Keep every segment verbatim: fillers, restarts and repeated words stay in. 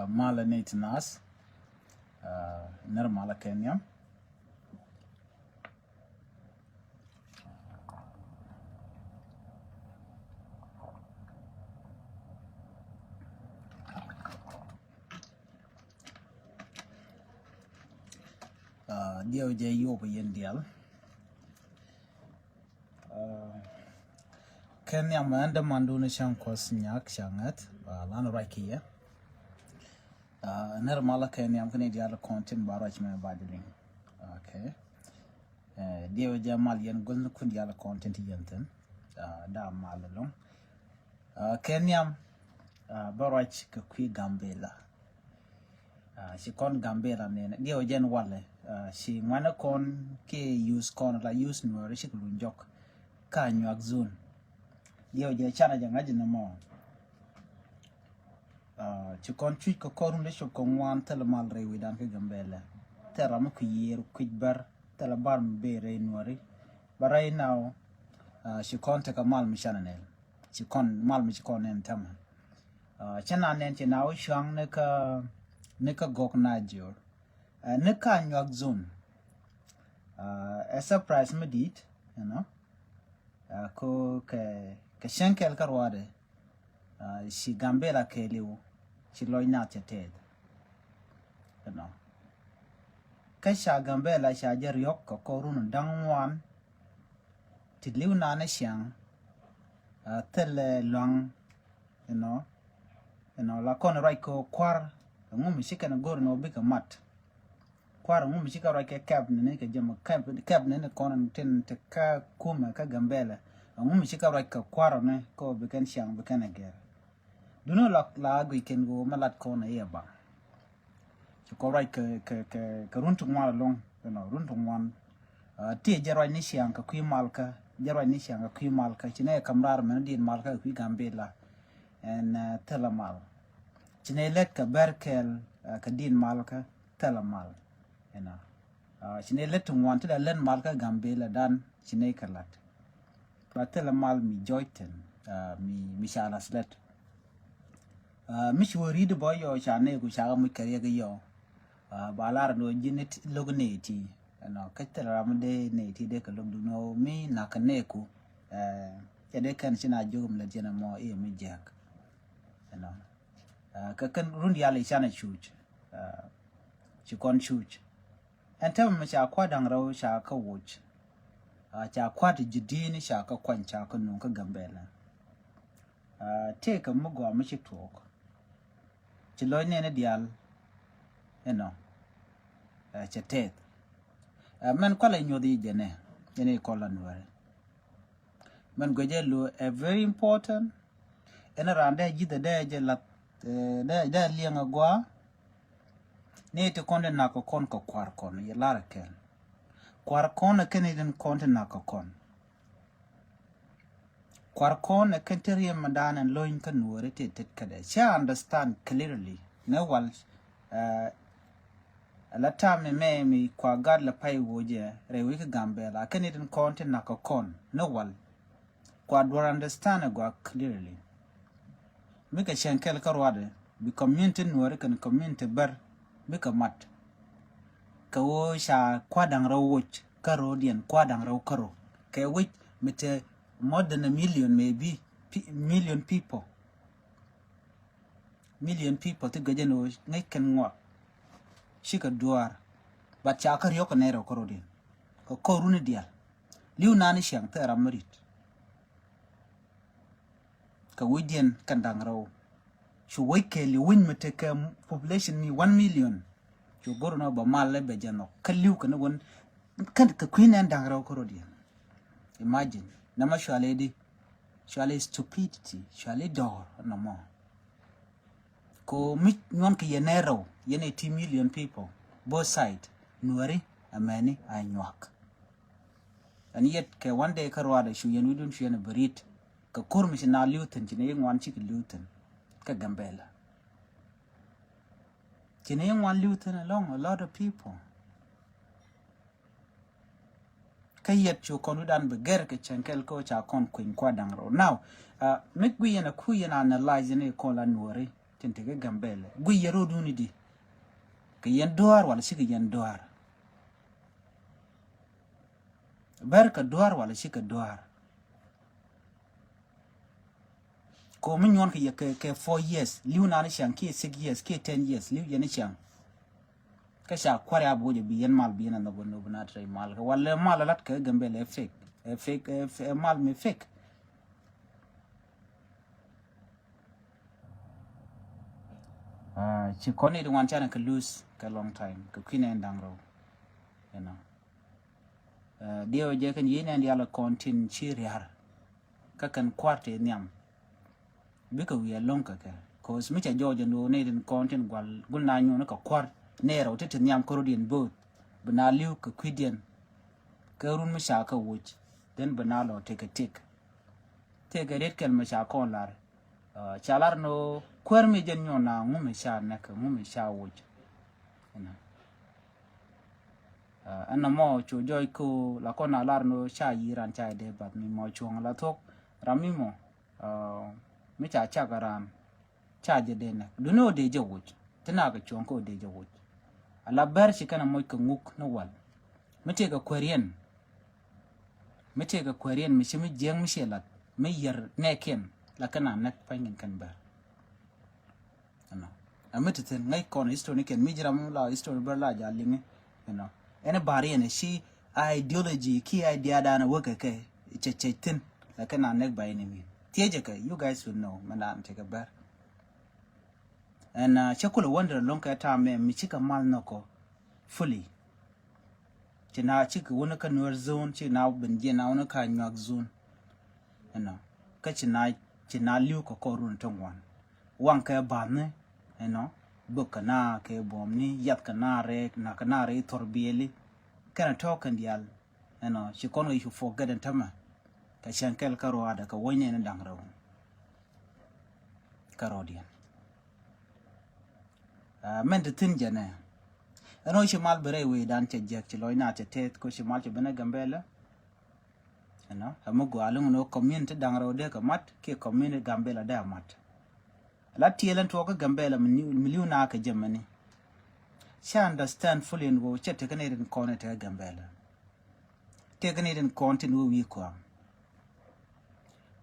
Malä ni ti nath. Nɛr malä kɛ nhiam. Diɛw jɛ yop yɛn dial. Kɛ nhiam ɛn dämandun cäŋ kuɔth nyak cäŋ ŋäth ba lan ruac kɛ yɛ. Nɛr malä kɛ nhiam kä ni dial kɔn tin ba ruac mɛ ba di liŋ. Okay. Diɛw jɛ mal yɛn guäth ni kun dial kɔn tin ti yɛn thin. Da mal loŋ. Kɛ nhiam bä ruac kɛ kui̱ Gambela. Ci kɔn Gambela nɛnɛ diɛw jɛn walɛ. Ci ŋuanɛ kɔn kɛ use kɔn la use Nuɛri ci kɛ luny jɔk. Ka Anyuak zone. Diɛw jɛ canɛ jɛ ŋa̱c ni mɔ. Ci kɔn cuc kɛ kɔr rundɛ cop kɛ ŋuan thilɛ mal rɛy wi̱dan kä Gambela. Thilɛ ram mi kui̱ yiër kui̱ bär thilɛ bar mi ben rɛy Nuɛri. But right now ci kɔn tekɛ mal mi canɛ nɛl. Ci kɔn mal mi ci kɔn nɛn tämɛ. Cɛ na nɛn ci na wä cuaŋ ni kä ni kä gɔk na jior. Ni kä Anyuak zone. Ɛ surprise mi dit, you know. Ko kɛ kɛ cɛŋ kɛl kä ruadɛ. Ci Gambela kɛɛliw ci lɔc nath cɛ tɛth. You know. Kä ca Gambela ca jɛ riɔk kɛ kɔr run da̱ŋ ŋuan. Ti li̱w naan ni ciaŋ. Thilɛ luaŋ. You know. You know, la kɔn ruac kɛ kuar. Ɛŋu mi ci kɛn go̱r ni wä bikɛ mat. Kuar ɛŋu mi ci kɛ ruac kɛ kɛp ni ni kɛ jɛ mɔ kɛp ni ni kɔn tin ti kä kumɛ kä Gambela. Ɛŋu mi ci kɛ ruac kɛ kuar ni kɛ wä bikɛn ciaŋ bikɛn ɛ gɛr. Duni la la guic kɛn kɛ wä mɛ lat kɔn ɛ yɛ ba. Ci kɔn ruac kɛ kɛ kɛ kɛ run ti ŋuan ɛlɔŋ, you know, run ti ŋuan. Ti jɛ ruac ni ciaŋ kɛ kui̱ malkä, jɛ ruac ni ciaŋ kɛ kui̱ malkä. Ci nɛ kam rar mɛn di̱n malkä kɛ kui̱ Gambela. Ɛn thilɛ mal. Ci nɛ lɛt kɛ bɛr kɛl kɛ di̱n malkä thilɛ mal. You know. Ci nɛ lɛt ti ŋuan ti la lɛt malkä Gambela dan ci nɛ kɛ lat. Ba thilɛ mal mi jɔc thin mi mi ca lath lɛt. Mi ci wä ri̱t bä yɔ ca nɛɛku ca kɛ muc kɛ riɛk yɔ. Ba lar ni wä ji̱n lo̱k nɛy ti. Ɛnɔ kä thilɛ ram mi dee nɛy ti dee kɛ lo̱k dun wä mi nak kɛ nɛɛku. Cɛ dee kɛn ci na jiök mi lät jɛn ɛmɔ i̱ mi jiäk. Ɛnɔ kɛ kɛn run diaal i̱ canɛ cuc. Ci kɔn cuc. Ɛn täämɛ mi ca kua̱r da̱ŋ rɛw ca kä woc. Ca kua̱r ti ji̱ di̱i̱ni ca kä kuany ca kä nuŋ kä Gambela. Tëëkɛ mi gɔaa mi ci tuɔɔk. Ci lɔc nɛni diaal. Inɔ cɛ tɛth. Mɛn kualɛ nyuɔth yi jɛnɛ jɛnɛ kɔl la Nuɛri. Mɛn guecɛ lo ɛ very important. Ɛn raan dee ji̱th ɛ dee jɛ lath dee dee liɛŋ ɛ gɔaa. Ni ti kɔn di nak kɔn kɛ kuar kɔn yɛ lar kɛn. Kuar kɔn ɛ kɛn itin kɔn ti nak kɔn. Kuar kɔn ɛ kɛn ti riɛm mi daan ɛn lony kä Nuɔri ti tet kädɛ. Cɛ understand clearly ni wal. Ɛ la tam mi mɛ mi kua gat la pay wocɛ rɛy wi̱i̱ kä Gambela kɛn itin kɔn ti nak kɔn ni wal. Kua duɔr understand ɛ gua clearly. Mi kɛ cɛn kɛl kä ruadɛ bi community Nuɔri kɛn community bär mi kɛ mat. Kɛ woo ca kuadaŋ rɛw woc kä ro̱diɛn kuadaŋ rɛw kä ro̱ kɛ wi̱c mi te more than a million maybe million people. Million people ti gecɛ ni woo ŋäc kɛn ŋuak. Cikɛ duɔr. But ca kä riɔk kɛ nɛy rɛw kä ro̱diɛn kɛ kɔr runi dial. Li̱w nani ciaŋ thil ram mi rit. Kɛ wi̱cdiɛn kɛn da̱ŋ rɛw. Cu wec kɛɛli wi̱ny mi tekɛ population ni one million. Cu go̱r nɔ bɛ mal lɛ bɛ jɛ nhɔk kä li̱w kɛ ni wän. Kɛn kɛ kui̱ nɛn da̱ŋ rɛw kä ro̱diɛn. Imagine nɛmɛ cuali di. Cuali stupidity cuali dɔɔr nɔmɔ. Ko mi nyuɔn kɛ yɛn ɛ rɛw yɛn ɛ ti million people both side. Nuɔri amɛni a nyuak. Ɛn yet kɛ one day kä ruadɛ cu yɛn wi̱dun cu yɛn ɛ bɛ rit. Kɛ ko̱r mi ci na li̱w thi̱n ci ni yi ŋuan cikɛ li̱w thi̱n. Kä Gambela ci ni yi ŋuan li̱w thi̱n along a lot of people. Kä yet cu kɔn wi̱dan bi gɛr kɛ cɛn kɛl kä ca kɔn kui̱ny kuadaŋ rɛw now. Mi gui yɛn a ku yɛn analyze ni kɔn la Nuɔri. Tekɛ Gambɛlɛ guic yɛ ro̱o̱dun i̱di? Kɛ yɛn duaar wala cikɛ yɛn duaar? Bɛr kɛ duaar wala cikɛ duaar? Kɛ mi nyuɔn kɛ yɛ kɛ, kɛ four years, li̱w naan i̱ ciaŋ kiɛ six years kiɛ ten years, li̱w yɛn i̱ ciaŋ. Kä ca kuäär ya bo̱o̱ jɛ bi yɛn mal bi yɛn a nhɔk bä nhɔk bä na tɛrɛ mal kɛ wal lɛ mal a lat kɛ Gambɛlɛ ɛ fake, ɛ fake, ɛ mal mi fake. Ci kɔn i̱ di ŋuan canɛ kɛ lose kɛ long time kɛ kui̱n ɛn da̱ŋ rɛw. You know. Diɛw jɛ kɛn yi̱n ɛn dial kɔn tin ci riar. Kä kɛn kua̱r ti nhiam. Bikɛ wi̱i̱ ɛlɔ̱ŋ kɛ kɛ. Cause mi ca jɔɔc ɛn ɣöö nɛy tin kɔn tin gual gul na nyuɔ̱n kɛ kua̱r nɛy rɛw ti ti nhiam kärɔ̱diɛn bo̱o̱th. Bi na li̱w kɛ kui̱diɛn. Kɛ run mi ca kɛ woc. Then bi na lɔ tekɛ tik. Tekɛ riet kɛl mi ca kɔn lar. Ca lar ni ɣöö kuäär mi jɛn nyuɔ̱n na ŋu mi ca nɛk ŋu mi ca woc. Ɛn nɔmɔ cu jɔɔc kä la kɔn a lar ni ɣöö ca yi̱i̱ran ca dee bath mi mɔ cuɔ̱ŋ la thuɔ̱k ram mi mɔ. Mi ca cak a raan ca jɛ dee nɛk duni ɣöö dee jɛ woc. Ti na kɛ cuɔ̱ŋ kä ɣöö dee jɛ woc. A la bɛr ci kɛn a moc kɛ ŋuk ni wal. Mi tëëkɛ kuääriɛn. Mi tëëkɛ kuääriɛn mi ci mi jiɛɛŋ mi ciɛ lat mi yɛr nɛɛkiɛn la kɛn a nɛk pa̱ny kɛn kɛn bɛr. Ɛnɔ ɛ mi ti thi̱n ŋäc kɔn history ni kɛn mi ji̱ ram la history bär la ja liŋi. Ɛnɔ ɛn ɛ bar yɛn ɛ ci ideology ki idea dan ɛ wäkɛ kɛ cɛ cɛ thi̱n la kɛn a nɛk ba yɛn ɛ mi thiecɛ kɛ you guys will know mɛ dan tekɛ bär. Ɛn cä kulɛ wonder lo̱ŋ kɛ ta̱a̱ mɛ mi cikɛ mal nhɔkɔ fully. Ci na cikɛ wuni kä Nuer zone ci na ben jiɛn na wuni kä Anyuak zone. Ɛnɔ kä ci na ci na li̱w kɛ kɔr run ti ŋuan. Waŋ kɛ ba̱thni ɛnɔ bök kɛ na kɛ buɔmni yath kɛ na rɛɛ na kɛ na rɛɛ thor biɛli. Kɛnɛ tɔ̱ kɛn diaal ɛnɔ ci kɔn kɛ you forget ɛn tämɛ. Kɛ cɛn kɛl kä ruaadɛ kɛ wäcnɛ ni da̱ŋ rɛw. Kä rɔɔdiɛn. Mɛn ti thi̱n jɛnɛ ɛn ɣöö ci mal bi rɛy wecdan cɛ jiäk ci lɔc na cɛ tɛth kä ci mal cɛ ben ɛ Gambɛlɛ. Ɛnɔ ɛ mi gɔaa liŋ ni ɣöö community da̱ŋ rɛw dee kɛ mat kiɛ community Gambɛlɛ dee a mat. La tiɛɛl ɛn tuɔɔk kä Gambɛlɛ mi li̱w na kɛ jɛ mɛni. Ca understand fully ɛn ɣöö cɛ tekɛ ni rin kɔn ɛ tekɛ Gambɛlɛ. Tekɛ ni rin kɔn tin wee wi̱i̱ kɔam.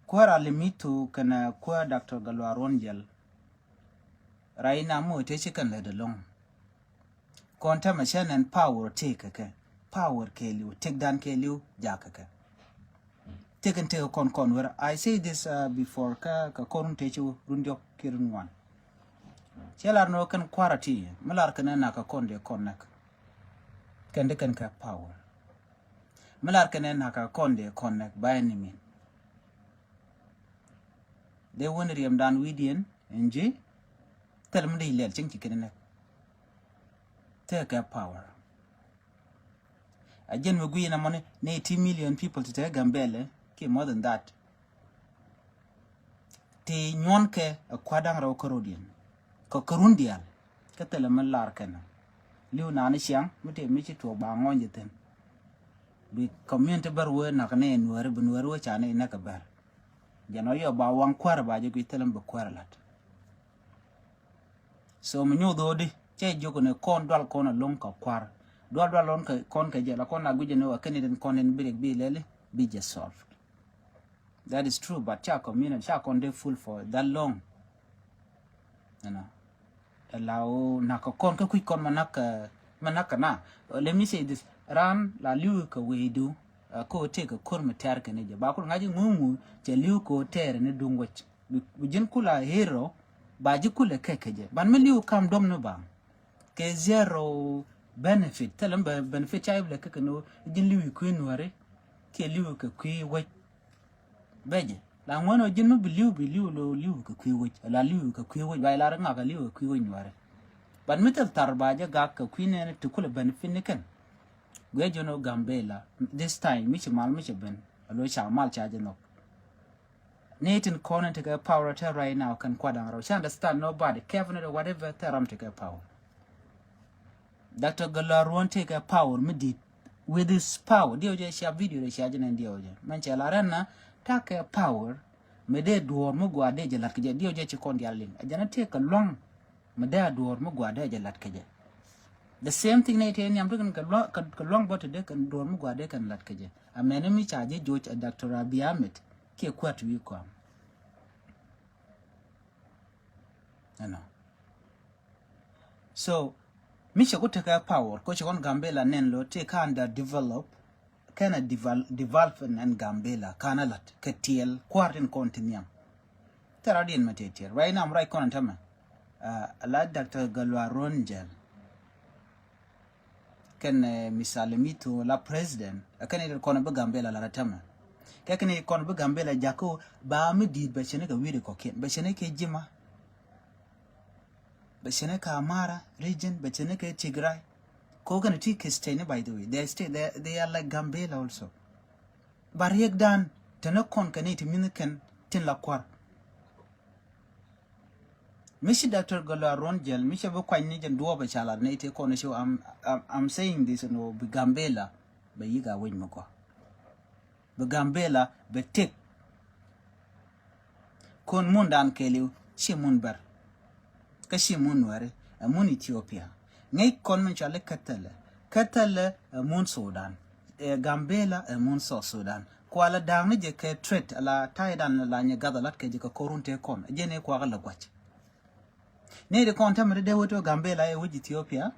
Kuäär a limit to kɛnɛ kuäär Doctor Galuar Ruɔn Jɛl. Ray na mi wä tëë ci kɛn lät ɛlɔ̱ŋ. Kɔn tɛmɛ cɛ nɛn power tëë kɛ kɛ power kɛɛliw tëkdan kɛɛliw jak kɛ kɛ. Tëkɛn tëë kɔn kɔn wär I say this before kä kɛ kɔn run tëë ci run diɔk ki run wan. Cɛ lar ni wä kɛn kuara ti mi lar kɛn ɛ nak kɛ kɔn dee kɔn nɛk. Kɛn di kɛn kɛ power mi lar kɛn ɛ nak kɛ kɔn dee kɔn nɛk ba ɛ ni min. Dee wun riɛmdan wi̱diɛn in ji̱ thil mi dee lɛl cieŋ ci kɛn nɛk. Tekɛ power. A jɛn mi gui̱i̱n amɔni ni eighty million people ti tekɛ Gambɛlɛ ki more than that. Ti nyuɔn kɛ a kua̱daŋ rɛw kärodiɛn kɛ kärun diaal. Kä thilɛ mi lar kɛn li̱w nani ciaŋ mi tëë mi ci tuɔɔk ba ŋɔny jɛ thi̱n. Bi community bär wee nak ni nuääri bi nuääri wee ca ni näk kɛ bär. Jɛn ɔ yɔ ba waŋ kuäär ba jɛ guic thilɛ mi bi kuäär lat. So mi nyuuth ɣöödi cɛ jiök ni kɔn dual kɔn aloŋ kɛ kua̱r. Dual dual lɔn kɛ kɔn kɛ jɛ la kɔn la guic ni wa kɛn itin kɔn in bi riɛk bi lɛli bi jɛ solved. That is true, but ca community ca kɔn dee full for that long. You know. Ɛ la o nak kɛ kɔn kä kui̱c kɔn ma nak kɛ ma nak kɛ na. Let me say this. Ran la liwi kɛ wee du. Ko tëë kɛ kor mi tɛr kɛ ni jɛ ba kul ŋa̱c ŋuŋu cɛ liwi ko tɛr ni duŋ wec. Bi ji̱n kula hero ba ji̱ kulɛ kɛ kɛ jɛ ban mi li̱w kam dɔm ni ba kɛ zero benefit. Thilɛ mi benefit ca i̱ bi lɛ kɛ kɛ ni ji̱n li̱w i̱ kui̱ nuäri kiɛ li̱w kɛ kui̱ wec. Bɛ jɛ la ŋuɛn ɔ ji̱n mi bi li̱w bi li̱w lo li̱w kɛ kui̱ wec la li̱w kɛ kui̱ wec ba ilar ŋak kɛ li̱w kɛ kui̱ wec nuäri. Ban mi thil thar ba jɛ gak kɛ kui̱ nɛn ti kulɛ benefit ni kɛn. Guiɛ jɛn ɔ Gambɛla this time mi ci mal mi ci ben a lo ca mal ca jɛ nhɔk. Ni tin kɔn in tekɛ power te right now kɛn kuadaŋ rɛw. Ci understand nobody, cabinet or whatever, te ram tekɛ power. Doctor Galuar Ruɔn tekɛ power mi dit with his power. Diɛw jɛ cia video de cia jɛ nɛn diɛw jɛ. Mɛn cɛ la rɛn na takɛ power. Mi dee duɔ̱ɔ̱r mi gua̱a̱r dee jɛ la̱t kɛ jɛ, diɛw jɛ ci kɔn diaal liŋ. A jɛn a tëë kɛ lua̱ŋ mi dee a duɔ̱ɔ̱r mi gua̱a̱r dee jɛ la̱t kɛ jɛ. The same thing nɛ tëë nhiam ti kɛn kɛ lua̱ŋ, kɛ, kɛ lua̱ŋ bä ti dee kɛn duɔ̱ɔ̱r mi gua̱a̱r dee kɛn la̱t kɛ jɛ. A mɛni mi ca jɛ joc a Doctor Abiy Ahmed kiɛ kuat wi̱i̱ kɔam. Ɛnɔ. So mi cɛ ku tekɛ power ko cɛ kɔn Gambela nɛn lo tëë ka under develop. Kɛn a devel-, development ɛn Gambela kan a lat kɛ tiɛl kua̱r tin kɔn ti nhiam. Thɛr a diɛn mɛ tëë tiɛl right now right kɔn ɛn tämɛ. Uh, a la Doctor Galwa Ronjel kɛn, eh, Mister Lemito la president, eh, kɛn i̱ kɔn bi Gambela la tämɛ. Kɛ kɛn i̱ kɔn bi Gambela jako ba mi di̱i̱t bɛ cini kɛ wi̱i̱di kɔkiɛn, bɛ cini kɛ Jima, bɛ cini kɛ Amara region, bɛ cini kɛ Tigray. Ko kɛn ti kɛ state ni, by the way, they are state, they, they are like Gambela also. Ba riɛk dan tɛn kɔn kɛn i̱ ti min kɛn tin la kuar. Mi ci Doctor Galwa Ronjel, mi cɛ bi kuany ni jɛn duɔɔp ɛ ca lat ni ti kɔn ci, I'm, I'm, I'm saying this, no, bi Gambela bɛ yik a wec mi gua. Bi Gambela bɛ tek. Kɔn mun dan kɛɛliw ci mun bɛr. Kä ci mun Nuɛri, ɛ mun Ethiopia. Ŋäc kɔn min cɔali Kɛthɛlɛ. Kɛthɛlɛ ɛ mun Sudan. Ɛ Gambela ɛ mun South Sudan. Kualɛ da̱a̱k ni jɛ kɛ trade ala ta̱yɛ dan la nyɛ gath a lat kɛ jɛ kɛ korun tëë kɔn. Jɛ ni kuakä lɛ guac. Ni di kɔn tämɛ di dee wee ti wee Gambela ɛ wec Ethiopia.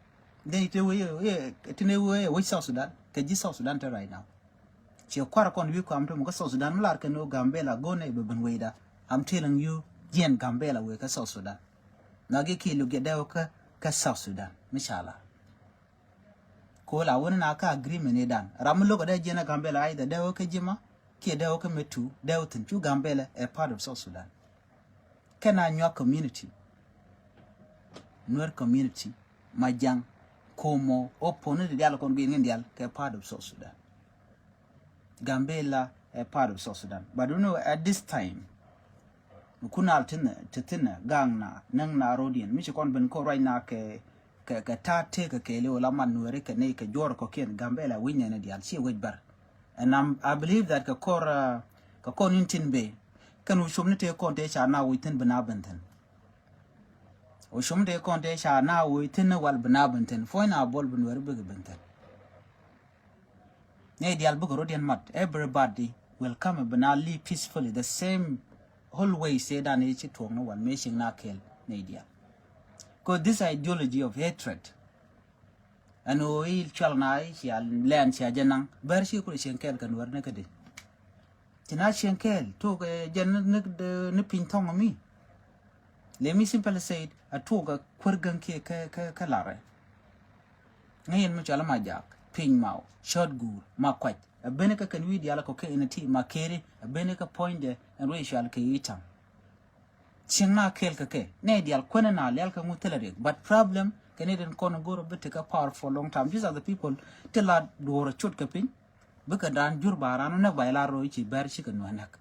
Dee ti wee, ti ni wee ɛ wec South Sudan. Kɛ ji̱ South Sudan te right now. Ciɛ kuarɛ kɔn wi̱i̱ kɔam tämɛ kä South Sudan mi lar kɛn wee Gambela go̱n ɛ bɛ ben wecda. I'm telling you, jiɛn Gambela wee kä South Sudan. Na gi kiɛ luk jɛ dee wee kä, kä South Sudan. Mi ca lar. Ko la wuni na kä agreement ni dan. Ram mi lokä dee jiɛn a Gambela either dee wee kä Jima, kiɛ dee wee kä Metu, dee wee thin cu Gambela ɛ part of South Sudan. Kɛn a Anyuak community, Nuer community, Majang, Komo, Opon ni dial kɔn gin gin dial kɛ part of South Sudan. Gambela ɛ part of South Sudan. But you know, at this time, mi kun al tinɛ, ti tinɛ, gaŋ na, näŋ na rodiɛn. Mi ci kɔn ben ko right now kɛ, kɛ, kɛ ta̱a̱ tëë kɛ kɛɛliw la man Nuɛri kɛ nɛy kɛ juɔr kɔkiɛn Gambela wi̱ny nɛn dial. Ci wec bär. And I'm, I believe that kɛ kɔr, uh, kɛ kɔr in tin bee. Kɛn wä cum ni tëë kɔn tëë ca na wec thin bi na ben thin. Wä cum tëë kɔn tëë ca na wec thin ni wal bi na ben thin. Puɔ̱ny na bol bi Nuɛri bikɛ ben thin. Nɛy dial bikɛ rodiɛn mat. Everybody will come and bina live peacefully. The same always say dan i̱ ci tuɔɔk ni wal mëë cieŋ na kɛɛl nɛy dial. Cause this ideology of hatred. Ɛn ɣöö i̱ cual na i̱ cia lɛn cia jɛ naŋ. Bɛr ci kulɛ cieŋ kɛɛl kɛ Nuɛr ni kädi. Ci na cieŋ kɛɛl tuɔɔk, eh, jɛ ni, ni, ni piny thɔŋ mi. Let me simply say it, a tuɔɔk a kuer gaŋ kiɛ kä, kä, kä larɛ. Ŋäc yɛn mi cɔal ma jak, piny maw, cɔt guur, ma kuac. A beni kä kɛn wi̱i̱ dial kɔ kɛ in a ti ma keri, a beni kä puɔ̱nydɛ ɛn ruec cɔal kɛ i̱ taŋ. Cieŋ na kɛɛl kɛ kɛ, nɛ dial kuenɛ na lial kɛ ŋu thilɛ riɛk. But problem, kɛ ni den kɔn go̱r a bi tekɛ power for a long time. These are the people ti la duɔr a cut kɛ piny. Bikɛ dan jur ba ran näk ba ila rɔ i̱ ci bɛr cikɛ nuɛ näk.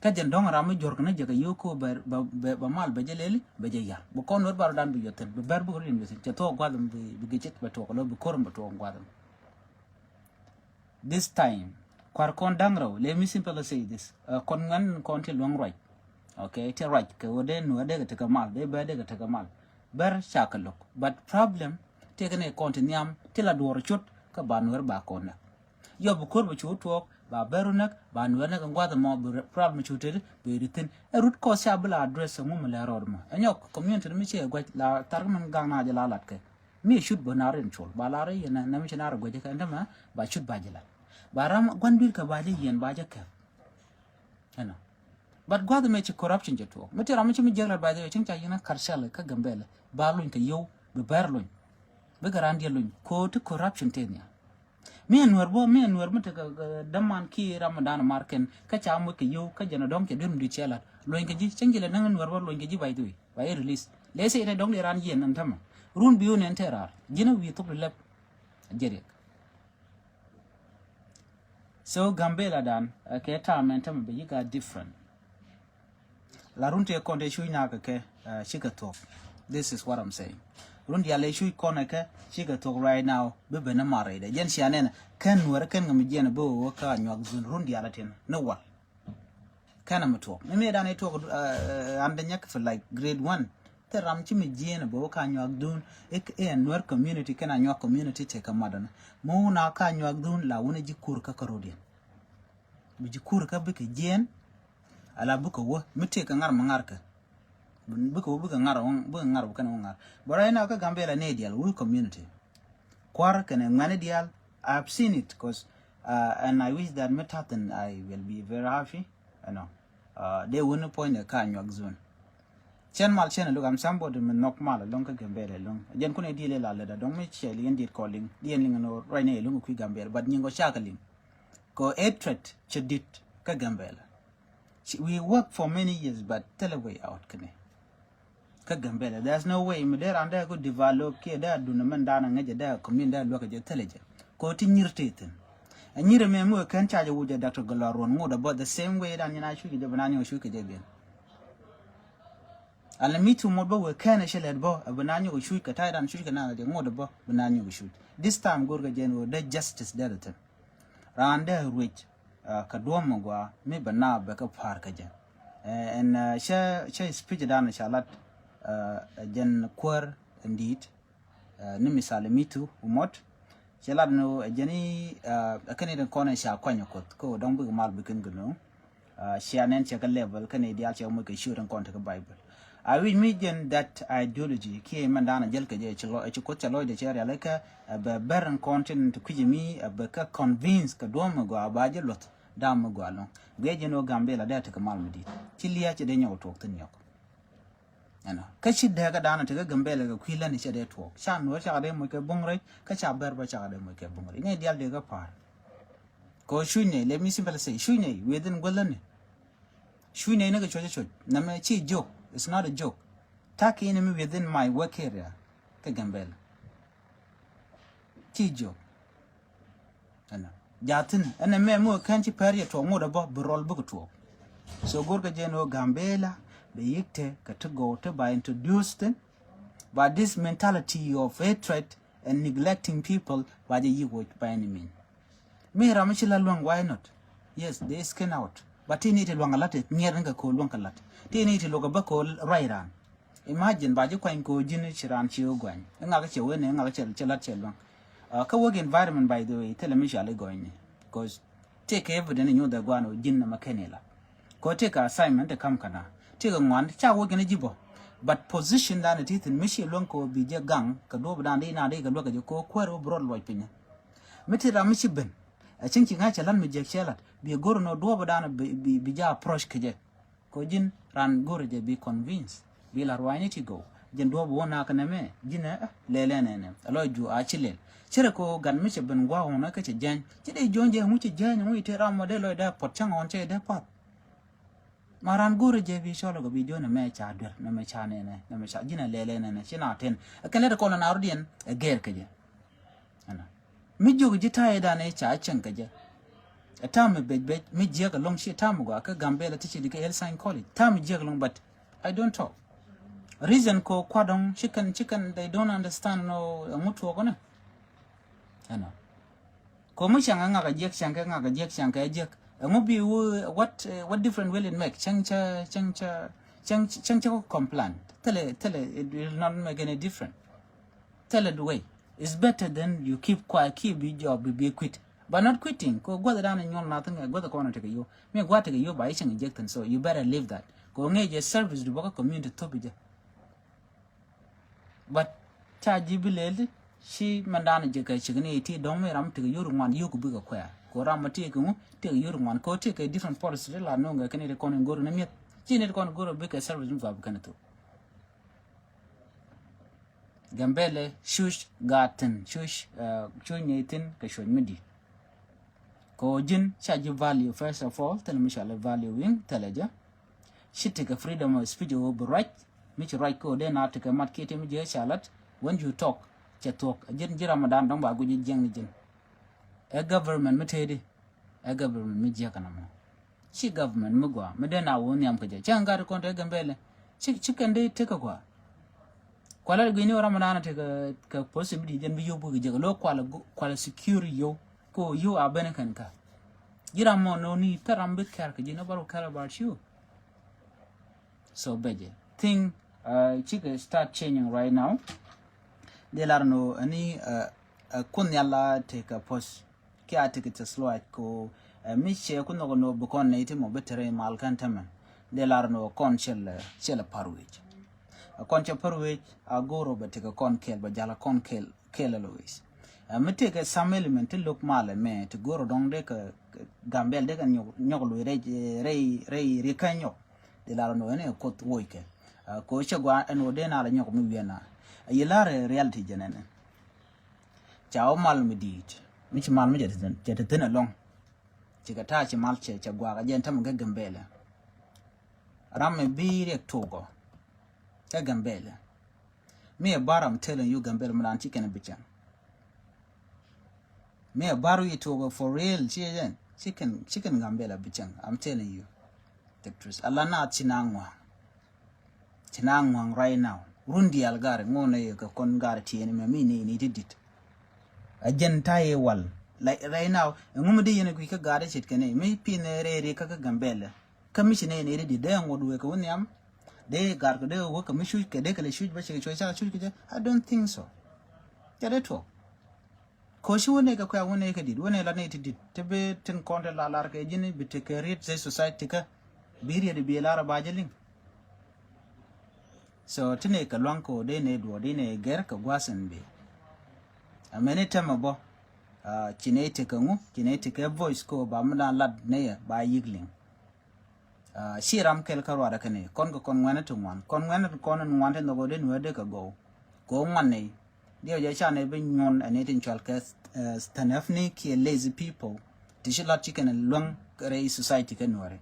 Kä jɛn dɔ̱ŋ ram mi juɔ̱r kɛ ni jɛ kɛ yio̱w ko bɛ, bɛ, bɛ, bɛ mal bɛ jɛ lɛli bɛ jɛ yar. Bi kɔn wet bar dan bi yɔthin bi bɛr bi kɛ ri yɔthin cɛ thuɔk gua̱dhim bi, bi gɛ cit bɛ tuɔk lɔ bi ko̱r bɛ tuɔk gua̱dhim. This time kuar kɔn da̱ŋ rɛw, let me simply say this. Uh, kɔn ŋuɛn kɔn ti luäŋ ruac. Okay, ti ruac kɛ wä dee nuɛ dee kɛ tekɛ mal dee bɛ dee kɛ tekɛ mal. Bɛr ca kɛ lo̱k. But problem ti kɛ ni kɔn ti nhiam ti la duɔr cut kä ba nuɛr ba kɔn nɛ. Yɔ bi ko̱r bi cu tuɔɔk ba bɛr wä näk ba nuɛr näk in gua̱th ɛmɔ bi problem cu teti bi ri thin. Ɛ rut kɔs ca bi la address ɛŋu mi lɛ rɔɔd mɔ ɛ nyɔk community mi ci ɛ gua̱c la thar kä min gaŋ na jɛ la lat kɛ. Mi ɛ cut bä nar in col ba lar i̱ yɛn nɛ mi ci nar ɛ gua̱c kɛ ɛn tämɛ ba cut ba jɛ lat. Ba ram gua̱n dui̱r kɛ ba jɛ yɛn ba jɛ kɛ. Ɛnɔ. But gua̱th ɛmɛ ci corruption jɛ tuɔɔk. Mi ti ram mi ci mi jiäk lat ba jɛ cieŋ ca yɛn ɛ karcɛl kä Gambɛlɛ ba luny kɛ yio̱w bi bɛr luny. Bikɛ raan diɛ luny ko ti corruption te nhial. Mi ɛ nuɛr bä mi ɛ nuɛr mi tekɛ däman ki ram mi dan mar kɛn kä ca moc kɛ yio̱w kä jɛn ɛ dɔ̱ŋ cɛ duer mi dui̱c cɛ lat luɔ̱ny kɛ ji̱ cäŋ ji̱ lɛ näŋ ɛ nuɛr bä luɔ̱ny kɛ ji̱ by the way. Ba ɛ release lɛ sɛ itɛ dɔ̱ŋ di ran yiɛn ɛn tämɛ run bi wun ɛn tɛ raar ji̱n ɛ wi̱i̱ thok di lɛp. Jɛ riɛk. So Gambela dan kɛ ta̱a̱ mɛn tämɛ bɛ yi̱k a different. La run tëë kɔn tëë cuc na kɛ kɛ cikɛ thuɔ̱k. This is what I'm saying. Run dial ëë cuc kɔn ɛ kɛ cikɛ thuɔ̱k right now bi ben ni mar rɛydɛ jɛn cia nɛn kɛn nuɛr kɛn ŋä mi jiɛn bi wee wä kä Anyuak zun run dial ɛ tin ni wal. Kɛn a mi tuɔk mi mi dan i tuɔk an da nyɛk fi like grade one. Thil ram ci mi jiɛn bɛ wä ka nyuak dun. Ik in Nuer community kɛn a nyuak community tɛ ka madana. Mi wun a ka nyuak dun la wun a ji kur ka ka rodian. Bi ji kur ka bi ka jiɛn. Ala bi ka wä mi tɛ ka ŋar ma ŋar ka. Bi ka wä bi ka ŋar wä bi ka ŋar wä kɛn wä ŋar. But right now ka Gambela ne dial wul community. Kuar kɛn ŋmɛn dial. I have seen it cause uh, and I wish that mi tathin I will be very happy. Ɛnɔ. Dee wuni puɔ̱ny dee ka nyuak zone. Cɛn mal cɛn look, I'm somebody mi nhɔk mal loŋ kä Gambela loŋ. Jɛn kun i̱ diɛl ila leda dɔŋ mi cɛ liŋ dit kɔ liŋ diɛn liŋ no right now iluŋ kui̱ Gambela but nyiŋ kɔ cak liŋ. Kɔ hatred cɛ dit kä Gambela. We work for many years but thilɛ way out kini. Kä Gambela there's no way mi dee ran dee ku develop kiɛ dee dun mɛn dan ŋäcɛ dee community dee luäk jɛ thilɛ jɛ. Kɔ ti nyir ti thin. A nyir mɛ mi wä kɛn ca jɛ wuc jɛ Doctor Galɔr ruɔn ŋut about the same way dan nyin a cuc jɛ bi na nyɔ cuc kɛ jɛ gen. Ala mi tu mot bä wä kɛn a cɛ lɛt bä a bi na nyɔ cuc kɛ tay dan cuc kɛ na jɛ ŋut bä bi na nyɔ cuc. This time gor kɛ jɛ ni wä dee justice dee thin. Raan dee ruec. Kä duɔ̱m mi gɔaa mi bɛ naap bɛ kä pa̱a̱r kä jɛ. Ɛn cä cä speech dan ca lat jɛn kuäär in di̱i̱t. Ni misali mitu umot cɛ lat ni jɛn i̱ ɛ kɛn i̱ kɔn ca kuany kuoth kä dɔ̱ŋ bik mal bikin gɛ lo̱ŋ. Cia nɛn cɛ kä level kɛn i̱ diaal cɛ moc kɛ ciöt in kɔn te kä Bible. A wi̱c mi jɛn that ideology kiɛ mɛn da̱a̱n a jäl kɛ jɛ ci kuoth cɛ lɔcdɛ cɛ rialikä. Bɛ bɛr in kɔn tin ti kui̱c mi bɛ kä convince kɛ duɔ̱m mi gɔaa ba jɛ luɔth. Da̱a̱m mi gɔaa lo̱ŋ guiɛ jɛn wä Gambela dee ti kɛ mal mi di̱t ci lia̱a̱ cɛ dee nyɔk tuɔɔk thin nyɔk. Ɛnɔ kä ci dee kä da̱a̱n ti kɛ Gambela kɛ kui̱ läni cɛ dee tuɔɔk ca nuɔr cakɛ dee moc kɛ buŋ rɛc kä ca bɛr bä cakɛ dee moc kɛ buŋ rɛc ŋäc diaal dee kɛ pa̱a̱r. Kɛ wä cuc nɛy let me simply say cuc nɛy within guäth läni. Cuc nɛy ni kɛ cuɔc cuɔc nɛmɛ ci joke. It's not a joke. Ta̱ki̱ ni mi within my work area. Kɛ Gambela ci joke. Ɛnɔ jathin ɛnɛ mɛ mi wä kɛn ci pɛr yɛ tuɔk ŋot ɛ bä bi rɔl bikɛ tuɔk. So go̱rkɛ jɛ ni wä Gambela bɛ yik te kɛ ti gɔw ti ba introduce thin. But this mentality of hatred and neglecting people ba jɛ yik wä by any mean. Mi ram mi ci la luaŋ, why not? Yes, they skin out. But ti ni ti luaŋ a lat ŋiɛr ni kɛ ko luaŋ kɛ lat. Ti ni ti luaŋ a bä ko ruac ran. Imagine ba ji̱ kuany ko ji̱n ci ran ci wä guany. Iŋak cɛ wen iŋak cɛ cɛ lat cɛ luaŋ. Kä wek environment by the way thilɛ mi cɔal i̱ gɔnyni. Cause tëëkɛ evidence inyuth ɛ guan wä ji̱n nɛ ma kɛn ila. Kɔ tëëkɛ assignment ti kam kana tëëkɛ ŋuan ca wek in ji̱ bɔ. But position dan ti thin mi ci luaŋ ko bi jɛ gaŋ kɛ duɔp dan di na di kɛ luäk kɛ jɛ ko kuäär wä bi rɔt luɔc piny. Mi ti ram mi ci ben. A cieŋ ci ŋa̱c cɛ lat mi jiɛk cɛ lat bi go̱r nɔ duɔɔpdan bi ja approach kɛ jɛ. Kɔ ji̱n ran go̱r jɛ bi convince bi la ruaacni ti gɔw. Ji̱n duɔɔp wä nak nɛmɛ ji̱n ɛ lɛl ɛn ɛnɛ a lɔc ju a ci lɛl. Cɛ rɛ kɔ gat mi cɛ ben gua̱a̱k ɣɔn kä cɛ jɛny ci dee jo̱o̱n jɛ ŋuc cɛ jɛny ŋuc te ram mɔ dee lɔc dee puɔt cäŋ ɣɔn cɛ dee puɔth. Ma ran go̱r jɛ bi cɔl kɔ bi jo̱o̱n nɛmɛ ca duer nɛmɛ ca nɛnɛ nɛmɛ ca ji̱n ɛ lɛl ɛn ɛnɛ ci na ten. Ɛ kɛn lɛt kɔn na rɔ diɛn ɛ gɛr kɛ jɛ. Ɛnɔ mi jiök ji̱ ta̱yɛ dan ɛ ca cäŋ kɛ jɛ. Ɛ ta̱a̱ mi bec bec mi jiäk ɛlɔ̱ŋ ci ta̱a̱ mi gɔaa kä Gambela ti ci di kä Hillside College ta̱a̱ mi jiäk ɛlɔ̱ŋ but I don't talk. Reason ko kuadɔŋ ci kɛn ci kɛn they don't understand no ɛŋu tuɔɔk ɛnɛ. Ɛnɔ ko mi cäŋ ɛ ŋak ɛ jiäk cäŋ kɛ ŋak ɛ jiäk cäŋ kɛ ɛ jiäk ɛŋu bi what what different will it make? Cäŋ cä cäŋ cä cäŋ cäŋ cä complain thilɛ thilɛ it will not make any different. Thilɛ duwei. It's better than you keep quiet, keep your job, be, be quit. But not quitting. Ko guath dan nyol nothing, guath kɔn tekɛ yo. Mi guath tekɛ yo ba icheng injecting, so you better leave that. Ko nge je service du baka community to bi je. But cha ji bi lel ci man dan je ka chigni ti dong mi ram tekɛ yo ngwan yo ku bi ka kwɛ. Ko ram ma tekɛ mu tekɛ yo ngwan ko tekɛ different policy la no nge kene de kɔn ngoro ne miet. Ci ne kɔn ngoro bi ka service mu ba bi kene to. Gambela cuc gaat thin cuc cuc nyey thin kɛ cuc mi di̱t. Kɛ ɣöö ji̱n ca ji̱ value first of all thilɛ mi cɔal i̱ value wi̱n thilɛ jɛ. Ci tekɛ freedom of speech ɣöö bi ruac mi ci ruac kɛ ɣöö dee na tekɛ mat kiɛ ti mi jiɛ ca lat when you talk cɛ thuɔ̱k ji̱n ji̱ Ramadan dɔ̱ŋ ba guic ji̱ jiɛŋ ni ji̱n. Ɛ government mi tëëdi ɛ government mi jiäk ɛn ɛmɔ. Ci government mi gɔaa mi dee na wä nhiam kɛ jɛ cä ŋa̱t kɔn te Gambela. Ci ci kɛn dee tekɛ gɔaa. Kualɛ guini wä Ramadan tekɛ kɛ posi mi di jɛn bi yop wä kɛ jɛ kɛ lo kualɛ kualɛ secure yop. Ko yop a ben kɛn ka. Ji̱ ram mɔ nɔ ni thil ram bi kɛr kɛ ji̱, nobody will care about you. So bɛ jɛ thing, uh, cikɛ start changing right now. Dee lar nɔ ɛni, uh, uh, kun yalla tekɛ pos. Kia tekɛ tɛ slow ko, uh, mi cɛ kun nɔgɔ nɔ bi kɔn nɛ iti mɔ bi tere mal kan tɛmɛ. Dee lar nɔ kɔn cɛl, uh, cɛl par wec. Uh, kɔn cɛ par wec a goro bɛ tekɛ kɔn kɛl, bɛ jala kɔn kɛl, kɛl always. Uh, mi tekɛ some element ti look mal mɛ ti goro dɔŋ dee kɛ, kɛ Gambel dee kɛ nyɔk, nyɔk lui rɛy, rɛy, rɛy rika nyɔk. Di lar nɔ ɛn ɛ koth woc kɛ. Uh, ko cɛ gua ɛn wä dee na la nyɔk mi wiɛ na. A yi lar ɛ reality jɛ nɛnɛ. Ca wä mal mi diit. Mi ci mal mi cɛ ti thin, cɛ ti thin alɔŋ. Ci kɛ taa ci mal cɛ, cɛ gua kɛ jɛ ɛn tämɛ kɛ Gambel. Ram mi bi riɛk togɔ. Kɛ Gambel. Mi ɛ bar, I'm telling you, Gambel mi dan ci kɛn bi cɛŋ. Mi ɛ bar wi togɔ for real, ci ɛ jɛn. Ci kɛn, ci kɛn Gambel bi cɛŋ. I'm telling you the truth. Ala na ci na ŋuaŋ. Ci na ŋuaŋ right now. Run dial gari ŋo na yɛ kɛ kɔn gari tiɛni mɛ mi ni ni ti dit. A jɛn ta yɛ wal. Like right now, ŋo mi di yɛn a gui kɛ gari cit kɛn mi pin rɛ ri kɛ kɛ Gambel. Kä mi ci nɛ nɛ di dee ŋuɔt wee kɛ wä nhiam. Dee gar kɛ dee wä kɛ mi cuc kɛ dee kɛ lɛ cuc bä cɛ kɛ cuc ca cuc kɛ jɛ. I don't think so. Cɛ dee tuɔk. Ko ci wä nɛ kɛ kuɛ wä nɛ kɛ dit wä nɛ la nɛ ti dit ti bi tin kɔn ti la lar kɛ ji̱n bi ti kɛ riet cɛ society kä bi riet bi lar ba jɛ liŋ. So ti nɛ kɛ luaŋ ko dee nɛ duɔ dee nɛ gɛr kɛ gua̱th in bi. Amɛni tɛmɛ bɔ. Ah, ci nɛ ti kɛ ŋu ci nɛ ti kɛ voice ko ba mi la lat nɛ yɛ ba yik liŋ. Ah, ci ram kɛl kä ruadɛ kɛn i̱ kɔn kɛ kɔn ŋuɛnɛ ti ŋuan kɔn ŋuɛnɛ ti kɔn in ŋuan ti nhɔk ɣöö dee nuɛɛr dee kɛ gɔw. Kɛ ɣöö ŋuan ni diɛw jɛ ca nɛ bi nyuɔn ɛn i̱ tin cual kɛ, eh, stanɛfni kiɛ lazy people. Ti ci lat ci kɛn luäŋ rɛy society kɛ nuɛɛri.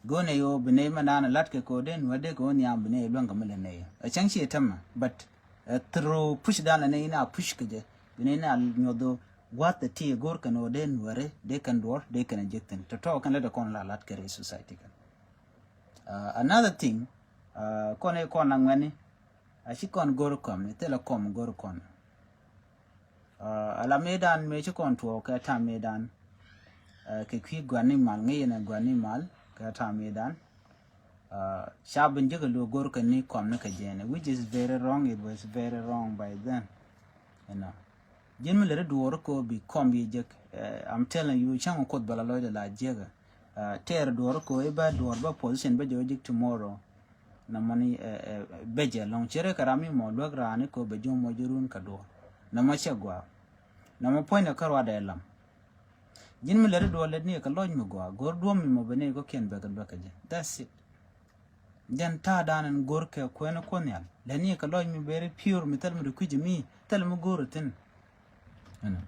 Go̱o̱nɛ yo̱o̱ bi nɛy mɛ naan lat kɛ kɛ ɣöö dee nuɛɛr dee kɛ ɣöö nhiam bi nɛy luäŋ kɛ mi lɛ nɛy ɛ cäŋ ci ɛ tämɛ but, eh, through push dan lɛ nɛy na push kɛ jɛ bi nɛy na nyuɔth ɣöö gua̱th ɛ ti ɛ go̱r kɛn ɣöö dee nuɛɛri dee kɛn duɔ̱ɔ̱r dee kɛn ɛ jek thi̱n tɔ̱tɔ̱ kɛn lɛ dee kɔn la lat kɛ rɛy society kɛn. Uh, another thing, uh, kɔn i̱ kɔn aŋuɛni a ci kɔn go̱r kɔm ni thilɛ kɔm go̱r kɔn. Uh, ala mëëdan mëë ci kɔn tuɔɔk kɛ tam mëëdan. Uh, kɛ kui̱ gua̱n ni mal ŋi̱i̱n ɛ gua̱n ni mal kɛ tam mëëdan. Uh, ca bin jek a luɔ go̱r kɛ ni kɔm ni kɛ jɛn, which is very wrong, it was very wrong by then. You know. Ji̱n mi lɛ ri duɔɔr ko bi kɔm yi jek, uh, I'm telling you, cäŋ kuoth bɛ la lɔcdɛ la jiäkä. Uh, tɛɛr duɔɔr ko i̱ bä duɔɔr bä position bä jɛ wä jek tomorrow. Nɔmɔ ni, uh, uh, bɛ jɛ lɔŋ cɛ ri kɛ ram mi mɔ luäk raan i̱ ko bɛ ji̱ mɔ ji̱ run kɛ duɔɔr. Nɔmɔ cɛ gua̱a̱. Nɔmɔ puɔ̱nydɛ kä ruadɛ lam. Ji̱n mi lɛ ri duɔɔr lɛ ni kɛ lɔc mi gua̱a̱ go̱r duɔ̱m mi mɔ bɛ ni kɔ kiɛn bɛ kɛ duäk kɛ jɛ. That's it. Jɛn ta̱a̱ da̱a̱n ɛn go̱r kɛ kuɛn kuɔn nhial lɛ ni kɛ lɔc mi bɛ ri pure mi thil mi ri kui̱c mi thil mi go̱r thi̱n. Ɛnɔ.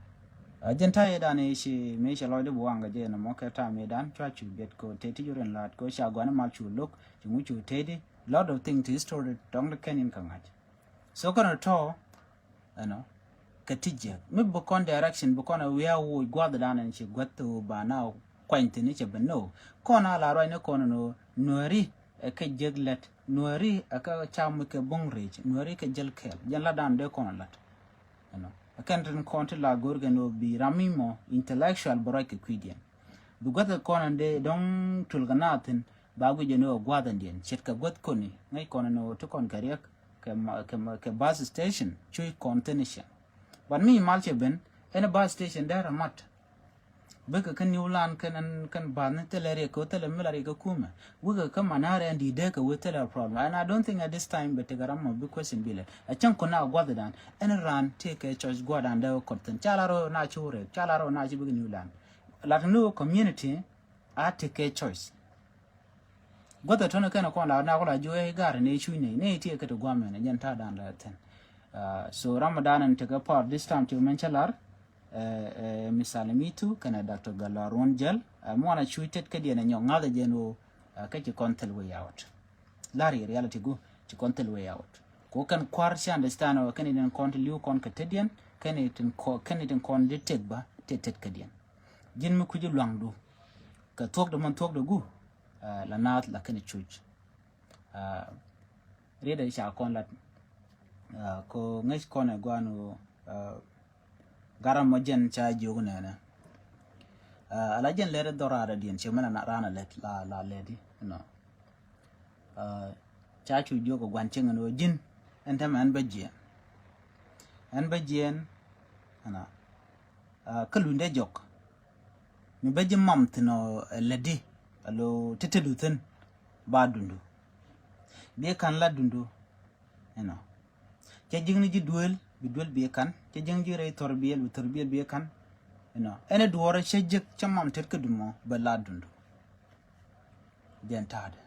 A jɛn ta̱a̱ yɛ da̱a̱n i̱ ci mi cɛ lɔcdɛ bi waŋ kɛ jɛ ɛnɔ mɔ kɛ ta̱a̱ mi da̱a̱n cua cu biɛt kɛ teti jur in la̱a̱t kɛ ca gua̱n mal cu lo̱k ci ŋu cu teti lot of thing ti history tɔŋ di kɛn in kɛ ŋa̱c. So kɛn tɔ ɛnɔ kɛ ti jiɛk mi bi kɔn direction bi kɔn a wiaa woc gua̱th da̱a̱n ɛn ci gua̱th thok ba na kuany thi̱n i̱ cɛ bi no. Kɔn a la ruac ni kɔn ɛnɔ nuääri ɛ kɛ jiäk lɛt nuääri ɛ kɛ cam mi kɛ buŋ ric nuääri kɛ jäl kɛɛl jɛn la da̱a̱n dee kɔn ɛ lat. Ɛnɔ ɛ kɛn tin kɔn ti la go̱r kɛn ɣöö bi ram mi mɔ intellectual bi ruac kɛ kui̱diɛn. Bi gua̱th kɛ kɔn ɛn dee dɔ̱ŋ tul kɛ naath thi̱n ba guic ɛn ɣöö gua̱th ɛn diɛn ce̱tkɛ gua̱th kɔni ŋäc kɔn ɛn ɣöö ti kɔn kɛ riɛk kɛ ma, kɛ ma, kɛ bus station cuc kɔn thi̱n i̱ ciɛŋ. But mi mal cɛ ben ɛn bus station dee rɛ mat. Bikɛ kä New Land kɛn, kɛn bath ni thilɛ riɛk kɛ wä thilɛ mi la riɛk kɛ kumɛ. Wikɛ kä Manari ɛn di dee kɛ wä thilɛ problem. And I don't think at this time bɛ tekɛ ram mɔ bi question bilɛ. A cäŋ kun na guath dan ɛn ran ti kɛ choice guath dan dee wä kɔt thin. Ca la rɔ na ci wä riɛk, ca la rɔ na ci bikɛ New Land. Lat ni wä community a ti kɛ choice. Guath a tɔni kɛn a kɔn la na kɔn la juɛ gar ni cuc ni ni ti kɛ ti guam ni jɛn ta dan la thin. Uh, so Ramadan ɛn tekɛ part this time ti mɛn cɛ lar. Eh, eh, mi Salimitu kɛnɛ Doctor Gatluak Ruɔ̱n Jäl, eh, muɔnɛ cu tet kädiɛn ɛ nyɔk ŋa̱th ɛ jɛn ɣöö, eh, kä ci kɔn thil way out. Lar yɛ reality gu ci kɔn thil way out. Ko kɛn kua̱r ci understand ɣöö kɛn itin kɔn ti li̱w kɔn kɛ tetdiɛn, kɛn itin kɔ-, kɛn itin kɔn di tek ba, tet tet kädiɛn. Ji̱n mi kui̱ci lua̱ŋdu kɛ thuɔ̱kdɛ mɛn thuɔ̱kdɛ gu, eh, la naath la kɛn cuc. Ah, riet ɛ ca kɔn lat. Ah, ko ŋäc kɔn ɛ guan ɣöö, ah, garam mɔ jɛn ca jiök nɛnɛ. Ala jɛn lɛt dhɔr raadä diɛn cɛ mɛn a raan a lɛt la la lɛt di, you know. Ca cu jiök kɛ gua̱n cieŋ ɛn ɣöö ji̱n ɛn tɛmɛ ɛn bä jiɛɛn. Ɛn bä jiɛɛn ɛnɔ. Kä luny dee jɔk mi bä ji̱ mam thi̱n ɔ, ɛ lätdi alo ti̱ti̱du thi̱n ba dundu. Bi ka̱n la dundu, you know. Cɛ ji̱kni ji̱ duëël, bi duëël bi ka̱n. Cɛ ji̱kni ji̱ rɛy thɔr biɛl, bi thɔr biɛl bi ka̱n. You know, ɛn ɛ duɔɔrɛ cä ji̱k cä mam tet kä dumɔ bɛ la dundu. Jɛn ta̱a̱dɛ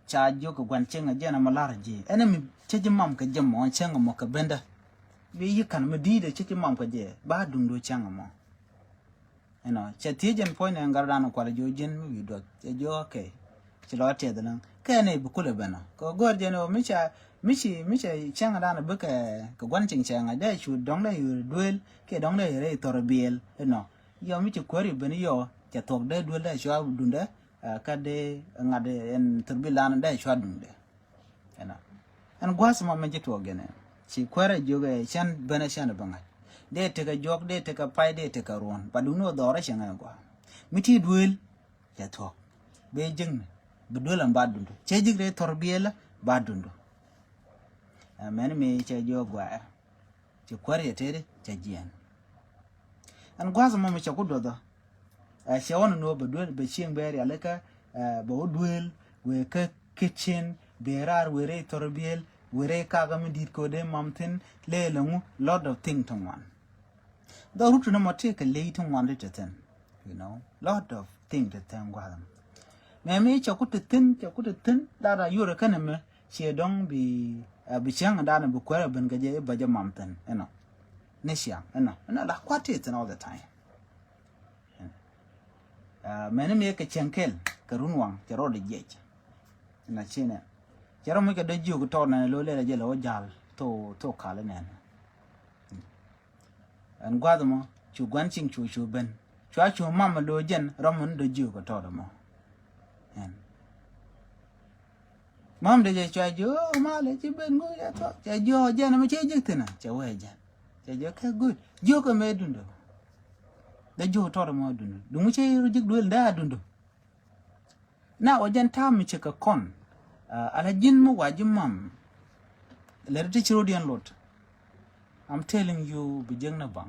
ca jiök kɛ gua̱n cieŋ a jɛn a ma lar ji̱ ɛn mi cä ji̱ mam kɛ jɛ mɔ cieŋ mɔ kɛ bendä. Bi yi ka̱n mi di̱i̱dɛ cä ji̱ mam kɛ jɛ ba duŋdu cieŋ mɔ. You know, cɛ thiec jɛn puɔ̱ny nɛ ŋa̱r dan kual jiö ji̱n mi wi̱i̱ duɔth cɛ jiö okay. Ci lɔ tiɛth läŋ kɛ ni bi kulɛ ben ɔ kɛ gɔr jɛn ɔ mi ca mi ci mi ca cieŋ dan bikɛ kɛ gua̱n cieŋ cieŋ a dee cu dɔŋ dee yur duel kɛ dɔŋ dee yur thɔr biɛl. You know, yɔ mi ci kuäär i̱ ben yɔ cɛ thuɔk dee duel dee cua dundɛ. Kä dee ŋa̱t ɛn thurbil lan dee cua dundɛ. Ɛn gua̱a̱th mɔ mɛ ji̱ tuɔɔk gɛnɛ ci kuäärɛ jiök ɛ cɛn benɛ cɛn bä ŋa̱c. Dee tekɛ juɔk dee tekɛ pay dee tekɛ ruɔ̱n ba duŋni wä dhɔrɛ cɛ ŋa̱c gua̱a̱ mi ti duel. Cɛ thuɔk bee ji̱kni bi duel ɛn ba dundu cɛ ji̱k rɛy thurbil ba dundu. Mɛn mi cɛ jiök gua̱a̱. Ci kuäär yɛ tëëdi cɛ jiɛɛn. Ɛn gua̱a̱th mɔ mi cɛ ku duɔthɔ. Ɛ cɛ wä ni nuɔ bɛ duel bɛ cieŋ bɛ rialikä. Bɛ wä duel wee kä kitchen bɛ raar wee rɛy thɔr biɛl wee rɛy kakä mi di̱i̱t ko̱dɛ mam thi̱n. Lɛɛl ɛŋu lot of thing ti ŋuan. Dhɔk rut ti ni mɔ tëë kɛ ley ti ŋuan ti te thi̱n. You know, lot of thing ti thɛn gua̱a̱th ɛmɔ. Mɛ mi cɛ ku ti thi̱n cɛ ku ti thi̱n lat a yurɛ kɛn ɛmɛ ciɛ dɔ̱ŋ bi bi cäŋ dan bi kuɛrɛ ben kɛ jɛ i̱ bä jɛ mam thi̱n ɛnɔ. Ni ciaŋ ɛnɔ ɛnɔ la kuat ti thi̱n all the time. Mɛni mi kɛ cäŋ kɛl kɛ run waŋ cɛ rɔɔd jiɛc. Ɛnɔ ci nɛ cɛ rɔ muc kɛ dɔ̱ jiök tɔɔr nɛn lo̱ lɛl a jɛ lɛ wä ja̱l thok thok kal nɛn. Ɛn gua̱th mɔ cu gua̱n cieŋ cu cu ben cua cu mam a lo̱ jɛn rɔm mun dɔ jiök kɛ tɔt mɔ. Ɛn mam de jɛ cua jiök ma lɛ ci ben ŋu jɛ tɔt cɛ jiök jɛn mɛ cɛ jiök thinɛ cɛ wee jɛn cɛ jiök kɛ good jiök kɛ mɛ dundo. Dɔ jiök tɔt mɔ dundo duŋ cɛ jiök duel dee a dundo. Na wä jɛn ta̱a̱ mi cɛ kɛ kɔn ala ji̱n mi wa ji̱ mam. Lɛ ri ti ci rot yɛn lot. I'm telling you bi jiäk ni baŋ.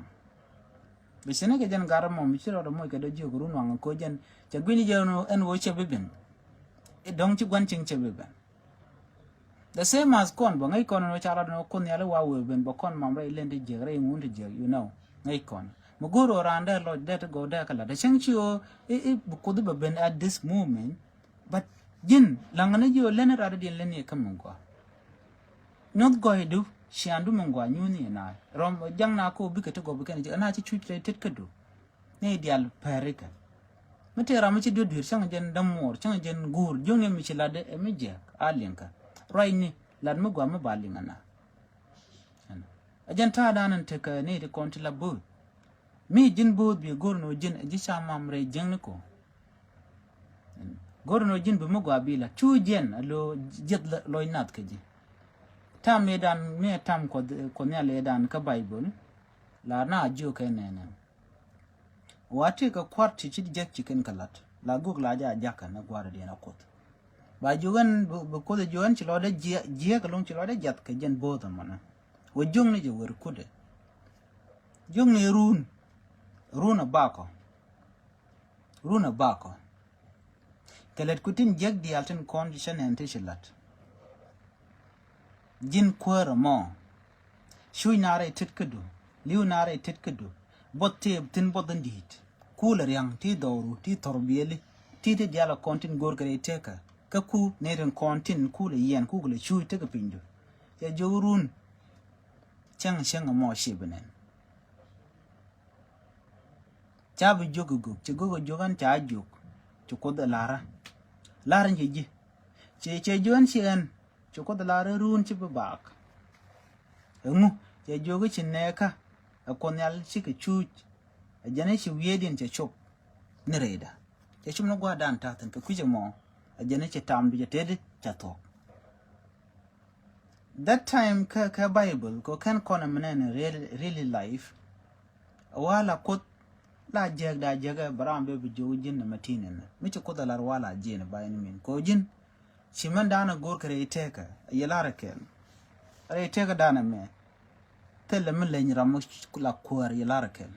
Bi ci ni kɛ jɛn gat rɔ mɔ mi ci rɔɔdɛ moc kɛ dee jiök run waŋ ko jɛn cɛ gui̱ni jɛ ɛn wä cɛ bi ben. Dɔ̱ŋ ci gua̱n cieŋ cɛ bi ben. The same as kɔn bä ŋäc kɔn ni wä ca lat ni wä kun nhiali wa wee ben bä kɔn mam rɛy len ti jiäk rɛy ŋun ti jiäk you know. Ŋäc kɔn mi go̱o̱r wä raan dee lɔc dee ti gɔw dee kɛ lat dee cäŋ ci wä i̱ i̱ bi kuth bä ben at this moment. But ji̱n laŋä ni ji̱ wä len rat diɛn len i̱ kä mi gɔaa. Nyuɔth gɔɔydu ciandu mi gɔaa nyuuth ni na rɔm jaŋ na ko bikɛ ti gɔw bikɛn jiäk na ci cuc rɛy tet kädu. Ni dial pɛrikɛ mi tëë ram mi ci duet duet cäŋ jɛn dämuɔɔr cäŋ jɛn guur jiöŋ ni mi ci lat ɛ mi jiɛk a liŋkä. Ruacni lat mi guam mi ba liŋ ana. A jɛn ta̱a̱ dan in tekɛ ni ti kɔn ti la bo̱o̱th. Mi ji̱n bo̱o̱th bi go̱r ni wä ji̱n ɛ ji̱ ca mam rɛy jiäŋ ni ko. Go̱r ni wä ji̱n bi mi gua bi la cu jiɛn a lo jiɛth lɔc nath kä ji̱. Ta̱a̱ mi dan mi tam kuɔth kuɔth nhial dan kä Baibol. La na a jiök kɛ nɛnɛ. Wa ti kɛ kua̱r ti ci jiäk ci kɛn kɛ la̱t la gök la ja jakä ni gua̱r diɛn a kuoth. Ba jiök ɛn bi kuoth jiök ɛn ci lɔcdɛ jiäk ɛlɔ̱ŋ ci lɔcdɛ jiath kɛ jɛn bo̱o̱th ɛmɔnɛ. Wä jiök ni jɛ wër kutdɛ. Jiök ni run run a bakɔ. Run a bakɔ. Kɛ lät ku tin jiäk diaal tin kɔn ci cä nɛn ti ci la̱t. Ji̱n kuäärä mɔ. Cuc na rɛy tet kädu li̱w na rɛy tet kädu. Buɔth tëë thi̱n buɔth in di̱i̱t. Kuulɛ ria̱ŋ ti dhɔru ti thɔr biɛli ti ti diaal a kɔn tin go̱o̱r kɛ rɛy tekä. Kä ku ni rin kɔn tin kuulɛ yiɛn kukɛ lɛ cuc tekɛ pinydu. Cɛ jiök run. Cäŋ cäŋ mɔ ci bi nɛn. Ca bi jiök i̱ gök ci gök i̱ jiök ɛn ca jiök. Ci kuoth i̱ la̱rä la̱rä ci ji̱. Ci cɛ jiök ɛn ci ɛn ci kuoth i̱ la̱rä ruun ci bi baak. Ɛŋu cɛ jiök i̱ ci nɛɛkä. Ɛ kuoth nhial cikɛ cuuc. Ɛ jɛn i̱ ci wiee diɛn cɛ cop. Ni rɛydä cɛ cop ni gua̱a̱r dan ta̱thi̱n kɛ kui̱c ɛmɔ. Ɛ jɛn i̱ ci tam duc ɛ tëëdi ca thuɔ̱k. That time kä kä Bible kɛ kɛn kɔn ɛmɛnɛ ni real, really life. Wala kuoth La jiäk da jiäk ɛ bɛ ram bɛ bi jiök ji̱n ni mɛ tin ɛn mi ci Kuoth ɛ lar wal a ji̱n ba ɛn min kɛ ɣöö ji̱n ci mɛn da̱a̱n ɛ go̱o̱r kɛ rɛy tëkä yɛ lar ɛ kɛl. Rɛy tëkä da̱a̱n ɛmɛ thilɛ mi leny ram mi la kuäär yɛ lar ɛ kɛl.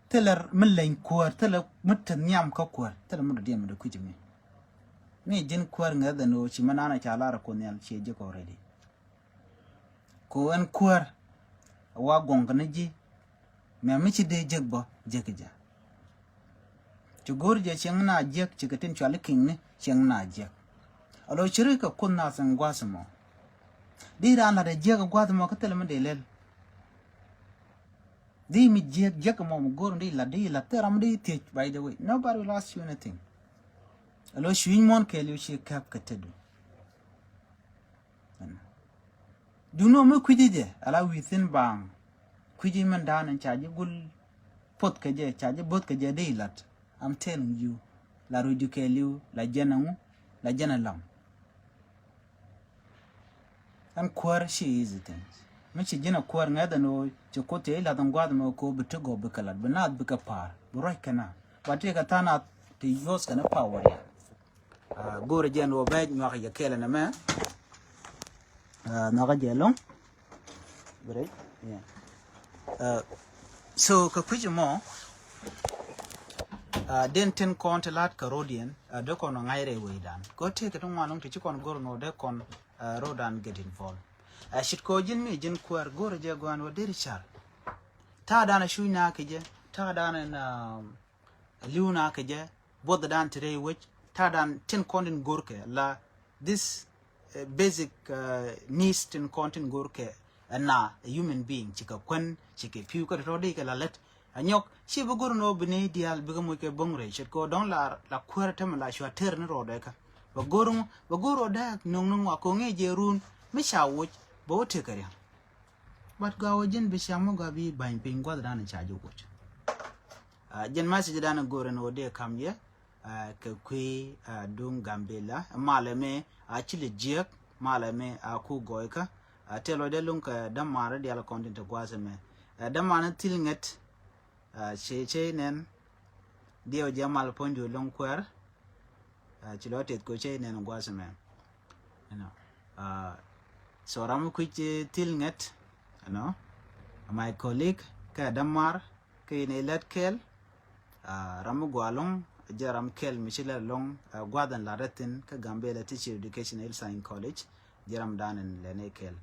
Thilɛ mi leny kuäär, thilɛ mi te nhiam kä kuäär, thilɛ mi dɔ̱diɛn mi dee kui̱c mi. Mi ji̱n kuäär ŋäth ɛn ɣöö ci mɛn da̱a̱n ɛ ca lar ɛ Kuoth Nhial ciɛ ji̱ kɛ already. Kɛ ɣöö ɛn kuäär ɛ wa guɔ̱ŋ kɛ ni ji̱. Mɛ mi ci dee jiäk bä jiäk jɛ. Ci go̱o̱r jɛ cieŋ na jiäk ci kɛ tin cuali kiŋni cieŋ na jiäk. Alo ci ri kɛ Kuoth nath in gua̱th mɔ. Di raan lat ɛ jiäk ɛ gua̱th mɔ kä thilɛ mi dee lɛl. Di mi jiäk jiäk mɔ mi go̱o̱r di lat di lat thil ram di thiec, by the way. Nobody will ask you anything. Alo cui̱ny muɔ̱n kɛɛliw ci kɛp kɛ tetdu. Duŋni ɣöö mi kui̱ci jɛ ala wi̱i̱ thi̱n baaŋ. Kui̱ci min da̱a̱n in ca ji̱ gul poth kɛ jɛ, ca ji̱ bo̱th kɛ jɛ dee ilat. I'm telling you. La ruacdu kɛɛliw, la jɛn ɛŋu, la jɛn ɛlɔ̱ŋ. Ɛn kuäär ci easy things. Mi ci ji̱n ɛ kuäär ŋäth ɛn ɣöö ci Kuoth tëë ilath in gua̱a̱th ɛmɛ kɛ ɣöö bi ti gɔw bi kɛ lat, bi naath bi kɛ pa̱a̱r, bi ruac kɛ naath. But tëëkɛ tha̱a̱ŋ naath ti use kɛ ni power yɛ. Ah, go̱o̱rɛ jɛ ɛn ɣöö bɛ nyuak yɛ kɛɛl ɛn ɛmɛ. Ah, nhɔkä jɛ ɛlɔ̱ŋ. Bi rɛy, yeah. Ah, so kɛ kui̱c ɛmɔ, ah, den tin kɔn ti la̱t kɛ ro̱diɛn, ah, dee kɔn ŋa̱c rɛy wecdan. Kɛ ɣöö tëëkɛ ti ŋuan ɛlɔ̱ŋ ti ci kɔn go̱r ɛn ɣöö dee kɔn, ah, ro̱dan get involved. Ah, ce̱tkɛ ɣöö ji̱n mi ji̱n kuäär go̱o̱rɛ jɛ gɔaa ɛn ɣöö deri car. Ta̱a̱dan a cuc na kɛ jɛ, ta̱a̱dan ɛn, ah, li̱w na kɛ jɛ, buɔthdan ti rɛy wec, ta̱a̱dan tin kɔn tin go̱rkɛ la this, eh, basic, eh, needs tin kɔn tin go̱rkɛ ɛn na a human being, cikɛ kuän, cikɛ pi̱w, kä tɔ̱tɔ̱ di kɛ la lät. A nyɔk ci bi go̱r ni ɣöö bi ni diaal bikɛ moc kɛ bo̱ŋ rɛy ce̱tkɛ ɣöö dɔ̱ŋ la, la kuäär tämɛ la cua tër ni rɔɔdɛ kä. Bɛ go̱r ŋu, bɛ go̱r ɣöö dääk no̱ŋ ni ŋuak kɛ ɣöö ŋi̱i̱c jɛ run mi ca woc bɛ wä tëk kɛ ria̱ŋ. But gɔaa ɣöö ji̱n bi ciaŋ mi gɔaa bi ba̱ny piny gua̱thdan ca ji̱ woc. Ah, jɛn message dan go̱o̱r ɛn ɣöö dee ka̱m yɛ, ah, kɛ kui̱, ah, duŋ Gambela. Malɛ mi a ci lɛ jiäk, malɛ mi a ku gɔɔykä. Ah, tëë lɔcdɛ luŋ kɛ dämaari diaal kɔn tin te gua̱a̱th ɛmɛ. Ah, dämaari thil ŋɛt, ah, cɛ, cɛ nɛn. Diɛw jɛ mal puɔ̱nydu luŋ kuɛɛr. Ah, ci lɔ teth kɛ cɛ nɛn gua̱a̱th ɛmɛ. You know. Ah, so ram mi kui̱c, eh, thil ŋɛt, you know, my colleague kɛ dämaar, kɛ in ilɛt kɛl, ah, ram mi gɔaa ɛlɔ̱ŋ, jɛ ram kɛl mi ci lɛt ɛlɔ̱ŋ, ah, gua̱th ɛn lat ɛ thi̱n kä Gambela Teacher Education Hillside College, jɛ ram dan in lɛn ɛ kɛl.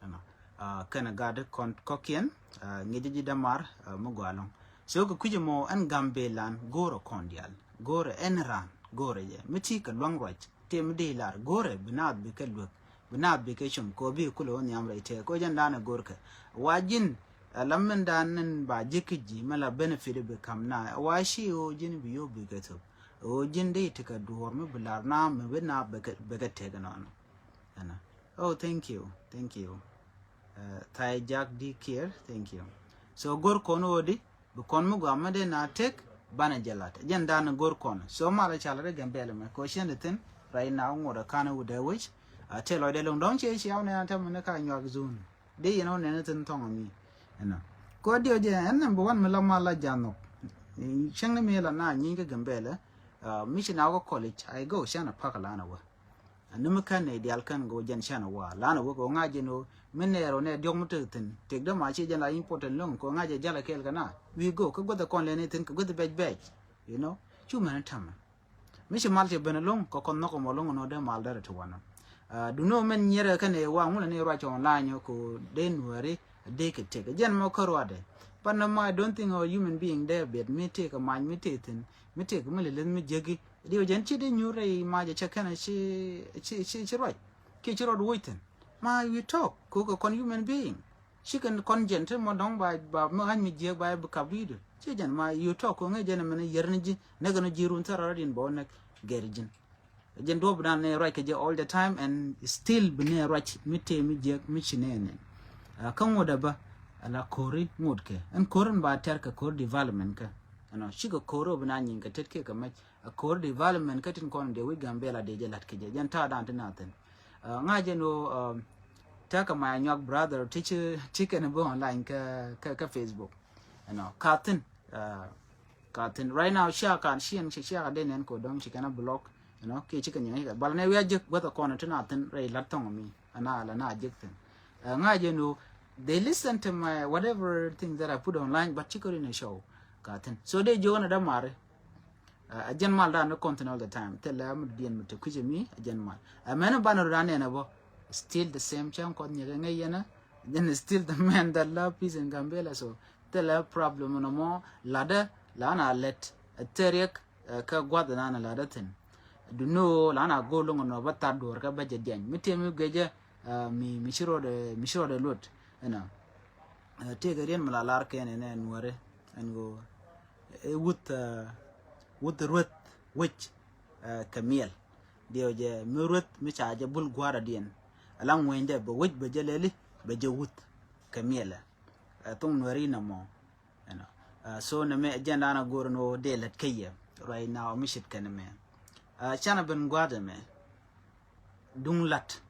Ɛnɔ, ah, kɛn gat kɔn kɔkiɛn, ah, ŋi̱ci ji̱ dämaar, ah, mi gɔaa ɛlɔ̱ŋ. So kɛ kui̱c ɛmɔ ɛn Gambelan go̱o̱rɛ kɔn diaal, go̱o̱rɛ ɛn raan, go̱o̱rɛ jɛ mi ti kɛ luaŋ ruac. Tëë mi dee lar go̱o̱rɛ bi naath bikɛ luäk, bi naath bikɛ cum kɛ ɣöö bikɛ kulɛ wä nhiam rɛy tëë kɛ ɣöö jɛn da̱a̱n ɛ go̱o̱rkɛ. Wa ji̱n, ɛ la min da̱a̱n ba ji̱ kä ji̱ mi la benefit bi ka̱m na, wa ci ɣöö ji̱n bi yio̱w bikɛ thop. Ɣöö ji̱n dee tekɛ duɔ̱ɔ̱r mi bi lar na mi bi naath bikɛ, bikɛ tëk ɛnɔnɔ. Ɛnɔ. Oh, thank you, thank you. Uh, Thai Jack D Care, thank you. So go̱r kɔn ɣöö di bi kɔn mi gɔaa mi dee na tëk banɛ jɛ lat. Jɛn da̱a̱n go̱r kɔn. So malɛ cal ri Gambela mɛ kɛ ɣöö cɛn di thi̱n. Right now ŋot a ka̱n wut dee wec. A tëë lɔcdɛ lo̱ŋ dɔ̱ŋ ciɛ ciaw nɛ an tɛmɛ ni ka nyuak zone. Dee yɛn ɣöö nɛn thi̱n thɔŋ mi. Ɛnɔ. Kɛ ɣöö diɛ jɛ ɛn number one mi la mal la ja̱ nhɔk. Cäŋ ni mi la na nyiny kä Gambela. Ah, mi ci na wä kä college, I go, can a pack a lan a wä. Ani mi kän ni dial kän go jɛn can a wa lan a wä ko ŋa̱c jɛn o mi nɛɛr o nɛ diɔk mi tek thi̱n. Tek däma ci jɛn la important loŋ ko ŋa̱c jɛ jal a kɛɛl kɛ na. Wi̱i̱ go kä guäth a kɔn lɛni thi̱n kɛ guäth bɛc bɛc. You know, cu mɛn tamɛ. Mi ci mal ci ben loŋ kɛ kɔn nhɔk mɔ loŋ nɔ dee mal dɛrɛ ti wanɔ. Ah, duno mɛn nyɛrɛ kän ni wa ŋulɛ ni ruac online ko dee nuɛri dee kɛ tek. Jɛn mɔ kä ruadɛ. But no, I don't think a human being dee biɛt mi tek a mac mi tek thi̱n. Mi tek mi lɛ leth mi jeki. Diw jɛn ci di nyuur rɛy macɛ cɛ kɛnɛ ci, ci, ci, ci ruac. Kiɛ ci rɔɔd woc thi̱n. Ma you talk, ko kɛ kɔn human being. Ci kɛn kɔn jɛn ti mɔ dɔ̱ŋ ba, ba mi ɣa̱ny mi jiɛk ba bi kap wi̱i̱du. Ci jɛn ma you talk, ko ŋäc jɛn mɛn yɛr ni ji̱, näk ni ji̱ run thɛr rɔɔd in bɔ näk gɛr ji̱n. Jɛn duɔ̱p dan ni ruac kɛ jɛ all the time and still bi ni ruac mi tëë mi jiɛk mi ci nɛɛnɛ. Ah, kä ŋot ɛ bä, ala ko̱ri ŋot kɛ. Ɛn ko̱ri ba tɛr kɛ ko̱ri development kɛ. Ɛnɔ, cikɛ ko̱ri ɔ bi na nyin kɛ tet kiɛ kɛ mɛc. A ko̱r development kä tin kɔn dee wi̱c Gambela dee jɛ la̱t kɛ jɛ. Jɛn ta̱a̱ da̱a̱n ti na thi̱n. Ah, ŋa̱c jɛn ɣöö, um, tekɛ my nyuak brother ti ci, ti kɛn bi online kä, kä, kä Facebook. Ɛnɔ, ka thi̱n, Ka thin right now cia kan cien cia cia ka den en ko dom ci kena block, you know, ke ci ka nyɛ ka bal ne wia jek wata kɔn tin a thin rei lat thong mi ana la na jek thin. Nga je no, they listen to my whatever thing that I put online, but ci ko ri ne show ka thin. So de jo na da mare. A jen mal dan ne content all the time. Te la mu dien mu te kuje mi a jen mal. A mene ban ru dan ne na bo. Still the same chan ko nyɛ ngai yena. Jen still the man that love peace in Gambela. So te la problem no mo lada la na let a teriek ka gwad na na lada thin. Du no la na go lungo no ba ta dor ka ba je dien. Mi te mi geje mi mi shiro de mi shiro de lot. Ena. Te ga rien mi la lar kene ne nuare. En go e wuth wuth rueth wec kɛ miɛl. Diɛw jɛ mi rueth mi ca jɛ bul gua̱a̱r adiɛn. Ala ŋuenydɛ bɛ wec bɛ jɛ lɛli bɛ jɛ wuth kɛ miɛlɛ. Thuŋ nuɛri na mɔ. So nɛ mɛ jɛn da̱a̱n a go̱o̱r ni wä dee lät kä yɛ ruac na wä mi cit kɛn mɛ. Canɛ ben gua̱a̱r dɛ mɛ duŋ lat.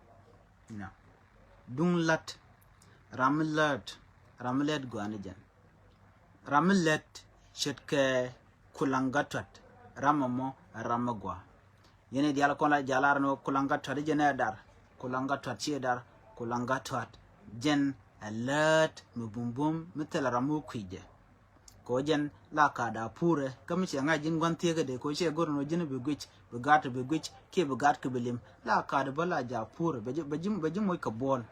Duŋ lat ram mi lät ram mi lät gua̱a̱r ni jɛn. Ram mi lät ce̱tkɛ kulaŋ gatɔt ram ɛmɔ ram mi gua. Yɛn i̱ diaal kɔn la jalar ni kulaŋ gatɔt i̱ jɛn ɛ dar kulaŋ gatɔt ci ɛ dar kulaŋ gatɔt jɛn ɛ lät mi bumbum mi thil ram mi kui̱dɛ. Kɛ wä jɛn la kaat a purɛ kä mi cɛ ŋa̱c ji̱n gua̱n thiekä dee kɛ wä cɛ go̱r ni wä ji̱n bi guic bi gat bi guic kiɛ bi gat kɛ bi lim la kaat bä la ja purɛ bɛ ji̱ moc kɛ buɔl.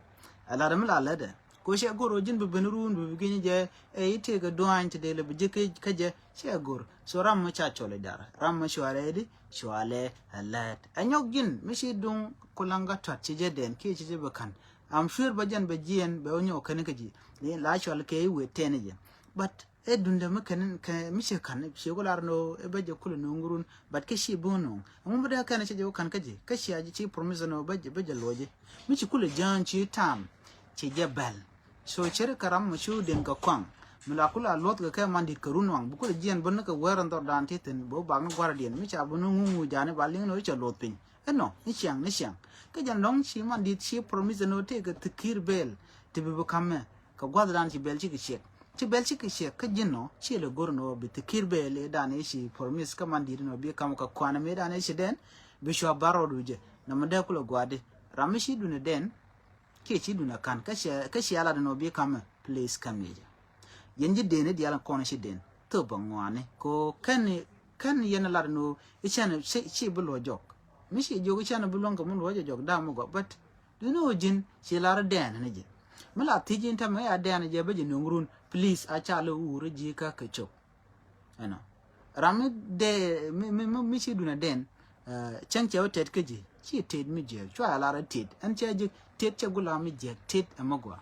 Ɛ lat mi la lätdɛ kɛ wä cɛ go̱r wä ji̱n bi ben ruun bi bi guic ni jɛ ɛ i̱ tëëk ɛ dua̱a̱ny ti dee lɛ bi ji̱ kä jɛ cɛ go̱r. So ram mi ca cɔl i̱ dar ram mi cuarɛ di cualɛ ɛ lät ɛ nyɔk ji̱n mi ci duŋ kulaŋ kä tuat ci jɛ dɛn kiɛ ci jɛ bi ka̱n. Am cuer bä jɛn bɛ jiɛn bɛ wä nyɔk kɛn kä ji̱ la cual kɛ i̱ wëë tɛn i̱ jɛ. But ɛ dundä mi kɛn kɛ mi ci ka̱n ci ku lar ni wä ɛ bä jɛ kulɛ nuŋ run. But kä ci bi wä nuŋ ɛŋu mi dee kɛn ci jɛ wä ka̱n kä ji̱ kä ci a ji̱ ci promise ni wä bä jɛ bä jɛ luɔci. Mi ci kulɛ jääny ci tam ci jɛ bɛl. So ceri kɛ ram mi cu diɛn kɛ kɔaŋ mi la kula luɔth kɛ kɛ man dit kɛ run waŋ bi kula jiɛn bä ni kɛ wɛr in dhɔr dan ti thin bä bak ni gua̱r diɛn mi ca bä ni ŋuŋ ŋuc jani ba liŋ ni wä cɛ luɔth piny. Ɛnɔ ni ciaŋ ni ciaŋ kä jɛn lɔŋ ci man dit ci promise ni wä tëë kɛ thikir bɛl ti bi bi ka̱mɛ. Kɛ gua̱th dan ci bɛl ci kɛ ciɛk ci bɛl ci kɛ ciɛk kä ji̱n nɔ ci lɛ go̱r ni wä bi thikir bɛl i̱ dan i̱ ci promise kä man dit ni wä bi ka̱mɛ kɛ kuanɛ mi dan i̱ ci dɛn bi cua bar rɔɔd wi̱cɛ. Nɔmɔ dee kulɛ gua̱a̱di ram mi ci duni dɛn kiɛ ci dun a ka̱n kä cia lat ni wä bi ka̱mɛ please ka̱m yecä. Yɛn ji̱ deni diaal kɔn ci den thop a ŋuani ko kɛn kɛn yɛn lat ni wä i̱ cɛn ci bi luɔ jɔk. Mi ci jok i̱ cɛn bi luɔŋ kɛ mi luɔ jɛ jɔk dam mi gɔp but duni wä ji̱n ci lar dɛn ni jɛ. Mi la thiec in tɛmɛ ya dɛn jɛ bä jɛ nuŋ run please a ca lɛ wur ji̱ kä kɛ cop. Ɛnɔ ram mi dee mi mi mi mi ci dun a den. Cäŋ cɛ wä tet kä ji̱ ci tet mi jiɛk cua a lar a tet ɛn cɛ ji̱ tet cɛ gula mi jiɛk tet ɛmɛ gua.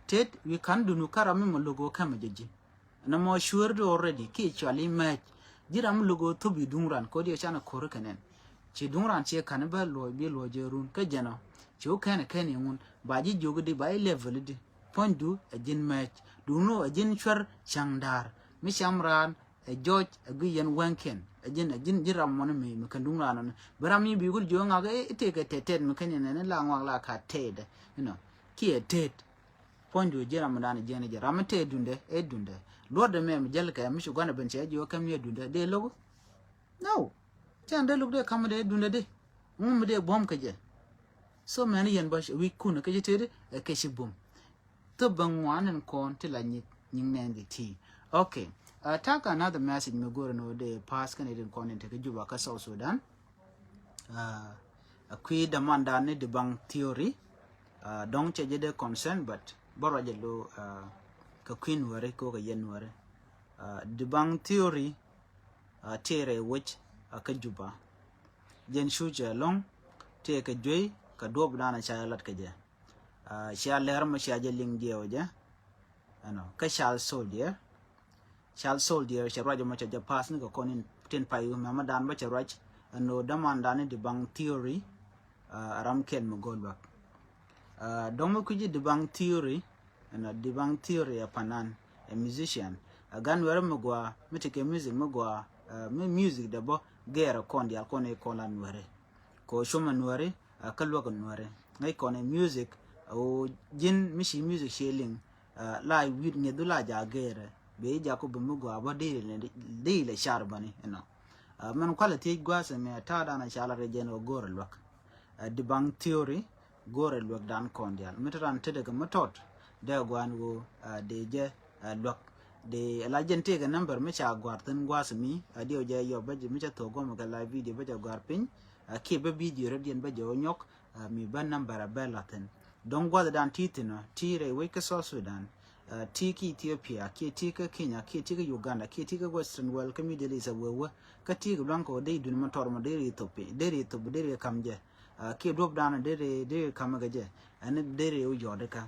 Tet wi̱i̱ ka̱n dun wi̱i̱ ka̱n ram mi mɔ lo̱k wä kɛmɛ jɛ ji̱. Ɛnɔ mɔ cueer di already ki cual i̱ mɛc ji̱ ram mi lo̱k wä thup i̱ duŋ ran kodi ɛ can a ko̱r kɛ nɛn. Ci duŋ ran ciɛ ka̱n i̱ bä luɔc bi luɔc jɛ run kä jɛn ɔ ci wä kɛn ɛ kɛn i̱ ŋun ba ji̱ jiök i̱ di ba i̱ level i̱ di. Puɔ̱nydu ɛ ji̱n mɛc duŋnu ɛ ji̱n cuɛr cäŋ da̱a̱r mi cam raan ɛ jɔc ɛ gui yɛn wɛŋkiɛn ɛ ji̱n ɛ ji̱n ji̱n ram mɔni mi mi kɛn duŋ raan ɔni. Bi ram mi bi kul jiök ŋak i̱ tëëk ɛ tɛt tɛt mi kɛn yɛn ɛn la ŋuak la ka tɛɛt ɛ inɔ kiɛ tëët. Puɔ̱nydu ɛ ji̱n ram mi dan ɛ jiɛn ɛ ji̱n ram mi tëët dundɛ ɛ dundɛ. Luɔtdɛ mɛ mi jäl kɛ mi ci gua̱n ɛ ben cɛ jiök kɛm ni ɛ dundɛ dee loku. No. Cɛn dee luk dee ka̱m dee dundɛ dee ŋum dee buɔ̱m kɛ jɛ. So mɛn yɛn bä wi̱c kun kɛ ci tëëdi ɛ kɛ ci bum. Thop bä ŋuan in kɔn ti la nyiŋ nɛn di ti. Okay. Takä another message mi go̱o̱r in wä dee pass kɛn in kɔn in tekɛ Juba kä South Sudan. A kui̱ dämandan ni di baŋ theory. Dɔ̱ŋ cɛ jɛ dee concern but bä ruacɛ lo kɛ kui̱ nuäri kɛ wä kɛ yɛn nuäri. Di baŋ theory. Tëërɛ wec kä Juba. Jɛn cucɛ ɛlɔ̱ŋ tëë kɛ juey kɛ duɔ̱p dan ca lat kɛ jɛ. Cia lɛr mɔ cia jɛ liŋ jiɛw jɛ. Ɛnɔ kä Child Soldier. Child Soldier cɛ ruac mɔ cɛ jɛ pass ni kɛ kɔn in tin pay mɛmɛ dan bä cɛ ruac. Ɛnɔ dämandan ni di baŋ theory. Ram kɛl mi go̱o̱l bak. Dɔ̱ŋ mi kui̱ci di baŋ theory. Ɛn a di baŋ theory ɛ panan ɛ musician. Ɛ gan nuɛrɛ mi gua mi ti kɛ music mi gua mi music dɛ bɔ gɛɛrɛ kɔn dial kɔn i̱ kɔn la nuɛrɛ. Kɔ cumɛ nuɛrɛ ɛ kä luäk nuɛrɛ ŋäc kɔn ɛ music. Ɛ ɣöö ji̱n mi ci music ci liŋ ɛ la wi̱i̱t ŋi̱eth du la ja gɛɛrɛ. Bɛ i̱ jaku bɛ mi gɔaa bä dee ilɛ car bäni inɔ. Mɛn kualɛ thiec gua̱a̱th ɛmɛ ta̱a̱ dan a ca la rɛ jɛn ɣä go̱o̱rɛ luäk. Di baŋ theory go̱o̱rɛ luäk dan kɔn diaal mi te ran tetdɛ kɛ mi tɔt dee gua̱a̱n ɣöö dee jɛ luäk. Dee la jɛn tëëkɛ number mi ca gua̱a̱r thi̱n gua̱a̱th mi a diɛw jɛ yɔp bä mi ca thok gɔmɛ kɛ live video bä jɛ gua̱a̱r piny. Kiɛ bä video rɛ diɛn bä jɛ ɣä nyɔk mi bä number a bɛ la̱thin. Dɔ̱ŋ gua̱dhɛ dan ti thi̱n ɔ ti rɛy wec kä South Sudan, ti kä Ethiopia kiɛ ti kä Kenya kiɛ ti kä Uganda kiɛ ti kä Western world kä Middle East a wee wee kä ti kɛ luaŋ kɛ wä dee idun ma tɔr ma dee ri thop piny dee ri thop dee ri kam jɛ. Kiɛ duɔp dan dee ri dee ri kam kɛ jɛ ɛn dee ri wä yɔt kä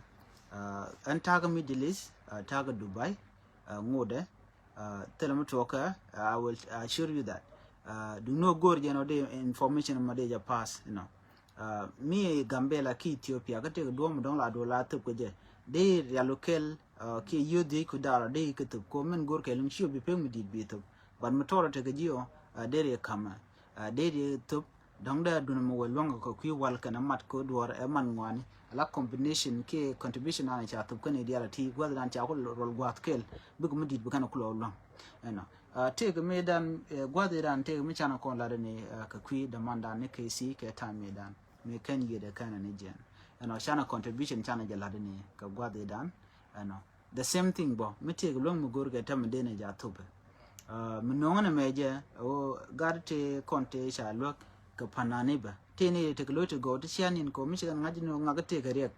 ɛn ta̱a̱ kä Middle East, ta̱a̱ kä Dubai, ŋotdɛ thilɛ mi tuɔkä. I will assure you that duŋni wä go̱o̱r jɛn wä dee information ma dee jɛ pass inɔ. Mi Gambela ki Ethiopia kä tëk duɔ̱ɔ̱m dɔ̱ŋ la duɔ̱ɔ̱r la thop kä jɛ dee rial wä kel kiɛ yio̱th dhiec ku darɔ dee kä thop ko min go̱o̱r kɛ liŋ ci wä bi pek mi di̱i̱t bi thop. But mi tɔrɔ tek kä jiɔ dee ri ka̱mɛ dee ri thop. Dɔ̱ŋ dee dun mi wä luäŋ kɛ kui̱ wal kɛn mat ko duɔ̱ɔ̱r ɛ man ŋuani ala combination kiɛ contribution an ca thop kɛn idial a ti gua̱th dan ca ku rol gua̱th kel bik mi di̱i̱t bi kɛn ku lɔ luäŋ. Ɛnɔ tëëk mi dan gua̱th idan tëëk mi canɛ kɔn ladɛ ni kɛ kui̱ dämandan ni kɛ si kɛ ta̱a̱ mi dan mi kɛn yiëdɛ kɛn ni jiɛn. Ɛnɔ canɛ contribution canɛ jɛ ladɛ ni kɛ gua̱th idan. Ɛnɔ the same thing bɔ mi tëëk luäŋ mi go̱r kɛ tɛm mi denɛ ja thopɛ. Mi no̱o̱ŋä ni mɛ jɛ ɣöö gat tëë kɔn tëë ca luäk kɛ panani bɛ tëë ni tëëk lo̱c ti gɔw ti cia nin kɔ mi ci kɛn ŋa̱c ni ŋa̱k tëëk kɛ riɛk.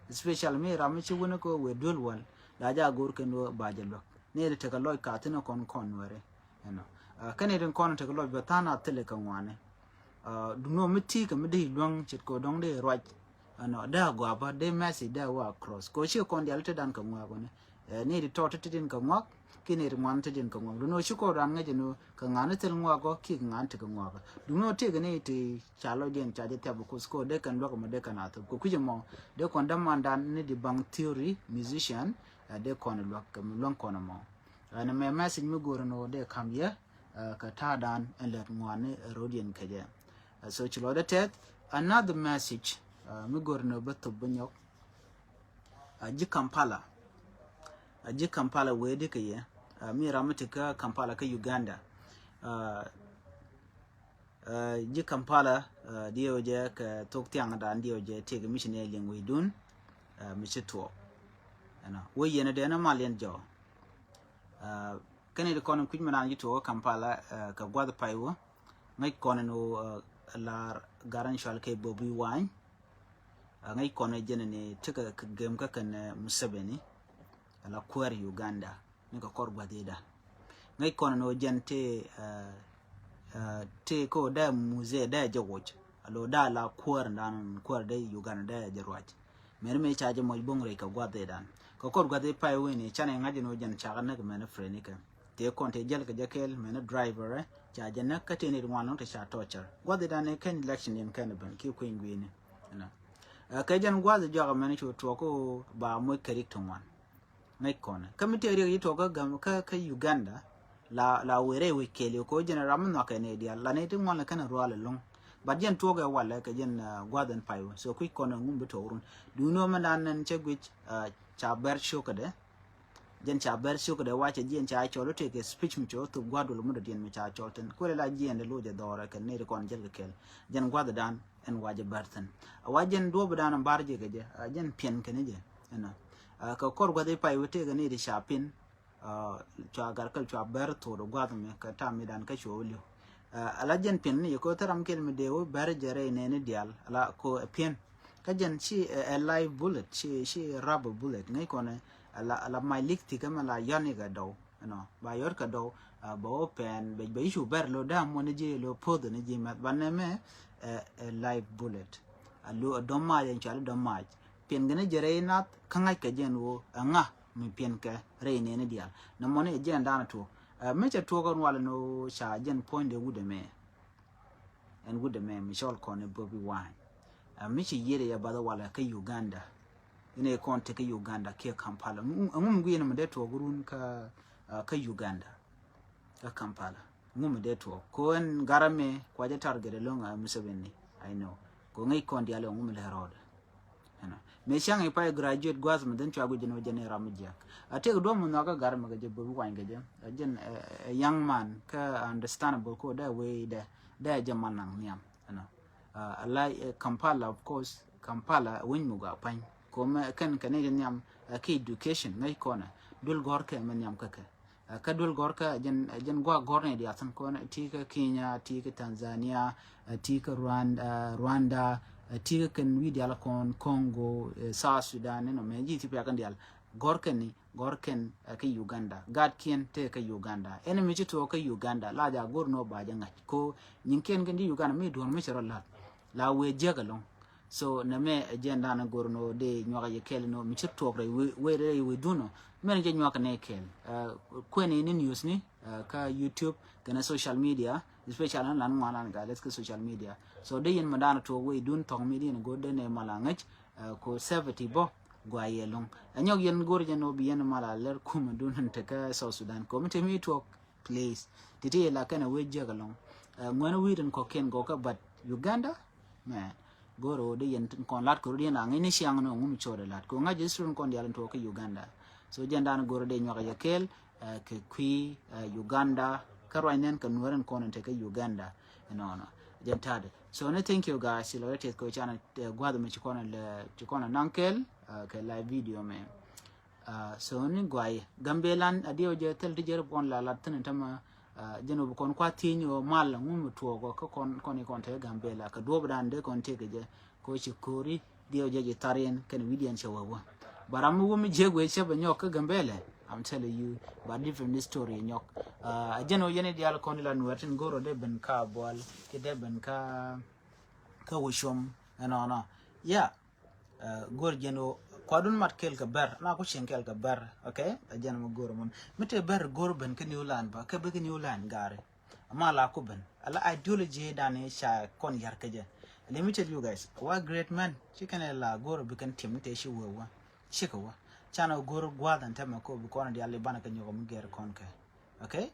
Especially mi ram mi ci wuni kɔ wee duel wal la ja go̱r kɛn wä ba jɛ luäk. Ni ti tekɛ lɔc ka thin kɔn kɔn wɛri. Ɛnɔ kɛn itin kɔn tekɛ lɔc bɛ than a thilɛ kɛ ŋuani. Duŋni mi ti kɛ mi dee luäŋ cit kɔ dɔŋ dee ruac. Ɛnɔ dee a gɔaa bä dee message dee a wä across kɔ ci kɔn dial ti dan kɛ ŋuak wuni. Ni ti tɔt ti tin kɛ ŋuak ki ni ti ŋuan ti tin kɛ ŋuak duŋni ci kɔ dan ŋäc ni kɛ ŋa̱n ti thil ŋuak kɔ ki kɛ ŋa̱n ti kɛ ŋuak. Duŋni ti kɛ ni ti ca lɔc diɛn ca jɛ thiap kɔ kɔ dee kɛn luäk mɔ dee kɛn a thop kɔ kui̱c mɔ dee kɔn dämandan ni di baŋ theory musician. Dee kɔn luäk kɛ mi luäŋ kɔn mɔ. Ɛn mɛ message mi go̱o̱r ni wä dee kam yɛ kɛ ta̱a̱ dan ɛn lɛt ŋuani rodiɛn kɛ jɛ. So ci lɔcdɛ tɛth another message mi go̱o̱r ni wä bä thop bä nyɔk. Ji̱ Kampala, ji̱ Kampala wee di kɛ yɛ mi ram mi ti kä Kampala kä Uganda. Ji̱ Kampala diɛw jɛ kɛ thok thiaŋ dan diɛw jɛ tëëk mi ci nɛ liŋ wi̱i̱ dun mi ci tuɔɔk. Ɛnɔ wä yɛn dee ni mal yɛn jɔɔ. Kɛn i̱ ti kɔn in kui̱c mi naan ji̱ tuɔɔk kä Kampala kɛ gua̱th pay wä ŋäc kɔn in wä lar gar in cual kɛ Bobi Wine. Ŋäc kɔn in jɛn in tekɛ kɛ gem kä kɛn Museveni ala kuäär Uganda. Ni kɛ kɔr gua̱th i̱ dan ŋäc kɔn in wä jɛn ti ti ko dee muze dee jɛ woc alo dee la kuäär in dan kuäär dee Uganda dee jɛ ruac. Mɛn mi ca jɛ mɔc boŋ rɛc kɛ gua̱th i̱ dan kɛ kɔr gua̱th i̱ pay wen i̱ canɛ ŋa̱c in wä jɛn cakɛ näk mɛn freni kɛ tëë kɔn tëë jäl kɛ jɛ kɛɛl mɛn driver ca jɛ näk kä tëë ni ri ŋuan lɔŋ te ca tɔcɛr gua̱th i̱ dan i̱ kɛn election in kɛn ben ki kueny guini. Kɛ jɛn gua̱th i̱ jɔak mɛn cu tuɔk ba moc kɛ rik ti ŋuan. Ŋäc kɔn kä mi tëë riɛk yi tuɔk kä gam kä kä Uganda. La la wëë rɛy wec kɛɛl yi kɛ wä jɛn ram mi nhɔakɛ ni dial la ni ti ŋuan lɛ kɛn rual ɛlɔ̱ŋ. But jɛn tuɔk ɛ walɛ kɛ jɛn gua̱th ɛn pay wä so kui̱c kɔn ɛ ŋum bi tuɔk run. Duuni wä mi dan nɛn cɛ guic ca bɛr ciokädɛ. Jɛn ca bɛr ciokädɛ wacɛ jiɛn ca cɔl wä tëë kɛ speech mi cɛ wä thop gua̱th wä lɛ mi dɔ̱diɛn mi ca cɔl thin kuɛlɛ la jiɛn dɛ loc ɛ dhɔrɛ kɛ ni ti kɔn jɛl kɛ kɛɛl. Jɛn gua̱th dan ɛn wa jɛ bär thi̱n. A wa jɛn duɔ̱ɔ̱p dan bar jɛ kɛ jɛ a jɛn piɛn kɛn jɛ. Ɛnɔ kɛ kɔr gua̱th i̱ pay wä tëëkɛ ni ti ca piɛn. Cua gar kɛl cua bär thot gua̱th mi kɛ tam mi dan kä cua wä li̱w. Ala jɛn piɛn ni jɛ ko thäram kɛl mi dee wä bär jɛ rɛy nɛni dial ala ko ɛ piɛn. Kä jɛn ci ɛ live bullet ci ci rubber bullet ŋäc kɔn ala ala may lik thikä mɛ la yɔn ikɛ dɔw. Ɛnɔ ba yɔt kɛ dɔw ba wä pɛn bɛ bɛ i̱ cu bɛr lo dam wä ni ji̱ lo poth ni ji̱ mɛth ba nɛmɛ. Ɛ live bullet a lo ɛ dɔm mac ɛn cuali dɔm mac. Piɛn gɛn jɛ rɛy nath kä ŋa̱c kɛ jɛn wä ɛ ŋa mi piɛn kɛ rɛy nɛni dial nɛ mɔni ɛ jɛn dan tuɔk. Mi cɛ tuɔk ɛn wal ɛn wä ca jɛn puɔ̱ny dee wut ɛmɛ. Ɛn wut ɛmɛ mi cɔl kɔn ɛ Bobi Wine. Mi ci yiet ɛ yɛ bath ɛ wal ɛ kä Uganda. Inɛ kɔn te kä Uganda kiɛ Kampala ɛŋu mi guiɛn mi dee tuɔk run kä kä Uganda. Kä Kampala ŋu mi dee tuɔk ko ɛn garɛ mi kua jɛ target ɛlɔŋ a Museveni. I know ko ŋäc kɔn dial ɛ ŋu mi lɛ rɔɔdɛ. Ɛnɔ mëë cäŋ i̱ pay graduate gua̱a̱th mi dhin cua guic jɛn ɣöö jɛn i̱ ram mi jiäk. A tëëk duɔ̱ɔ̱p mi nhɔakä gar mi kɛ jɛ bo̱o̱p i̱ wany kɛ jɛ. A jɛn ɛ young man kä understandable ko dee wee dee dee jɛ mal naŋ nhiam. Ɛnɔ a la Kampala, of course, Kampala winy mi gua pany. Ko mɛ kɛn kɛ ni jɛ nhiam ɛ ki education mɛ kɔnɛ duel gɔr kɛ mɛ nhiam kä kɛ. Kä duel gɔr kä jɛn jɛn gua gɔr ni diath kɔn ti kä Kenya, ti kä Tanzania, ti kä Rwanda, Rwanda, ti kä kɛn wi dial kɔn Congo, South Sudan ni nɔ mɛ ji Ethiopia kɛn dial gɔr kɛn ni gɔr kɛn kä Uganda. Gat kiɛn te kä Uganda. Ɛn mi ci tuɔ kä Uganda la ja gor no ba jɛ ŋa̱c ko nyin kiɛn kɛn di Uganda mi duɔn mi ci rɔ lat la wee jiäk ɛlɔŋ. So nɛ mɛ ɛ jɛn danɛ gor nɔ dee nyuak yɛ kɛl nɔ mi ci tuɔk rɛ wee rɛ wee dun nɔ mɛn jɛ nyuak nɛ kɛl. Kuɛn ni news ni kä YouTube kɛnɛ social media, especially lan ŋuan lan ga lɛth kä social media. So dee yɛn mɛ danɛ tuɔk wee dun thɔk mi dee yɛn gor dee nɛ mal a ŋäc ko safety bɔ gua yɛ lɔŋ. Ɛ nyɔk yɛn gor jɛ nɔ bi yɛn mal a lɛr kumɛ dun te kä South Sudan ko mi te mi tuɔk. Please. Titi la kɛn a wee jiäk ɛlɔŋ. Ŋuɛn wi̱i̱ tin kɔ̱kiɛn gɔkä but Uganda mɛ go̱r ɣöö di yɛn tin kɔn lat kɛ rut yɛn a ŋi̱n ni ciaŋ ni ŋum cɔɔdɛ lat kɛ ŋa̱c history tin kɔn dial in tuɔɔk kä Uganda. So jɛn dan go̱r ɣöö di nyuak yɛ kɛɛl kɛ kui̱ Uganda kä ruac nɛn kɛ nuɛɛr in kɔn in te kä Uganda. Ɛnɔnɔ jɛn ta̱a̱dɛ. So ni thank you guys ci lɔ yɛ tiɛth kɛ can gua̱th mi ci kɔn lɛ ci kɔn naŋ kɛɛl kɛ live video mɛ. So ni guay Gambelan a diɛw jɛ thil ti jɛ ri bɔn la lat thin tama. Jɛn wä bi kɔn kua thieny wä mal ŋum mi tuɔɔk wä kä kɔn kɔn i kɔn te Gambela kä duɔp dan de kɔn te kɛ jɛ ko ci kori diɛw jɛ ji tharien kɛn widiɛn cɛ wä wä. Baram mi wä mi jek wee cɛ bɛ nyɔk kä Gambela. I'm telling you ba different story nyɔk. A jɛn wä yɛn i dial kɔn i la nuɛr tin goro de ben ka bual ki de ben ka ka wä com ɛnɔnɔ. Yeah. Go̱r jɛn ɣöö kuadun mat kɛl kɛ bɛr na ku cieŋ kɛl kɛ bɛr. Okay. A jɛn mɛ go̱r mɔn mi te bɛr go̱r ben kä New Land ba kä bi kä New Land gari. Ama la ku ben ala ideology dan i̱ ca kɔn yar kä jɛ. Let me tell you guys, wa great man ci kɛn la go̱r bi kɛn tim ni te ci wee wa ci kɛ wa can ɣöö go̱r gua̱th ɛn tɛmɛ ko bi kɔn dial i̱ banɛ kɛ nyɔk mi gɛr kɔn kɛ. Okay.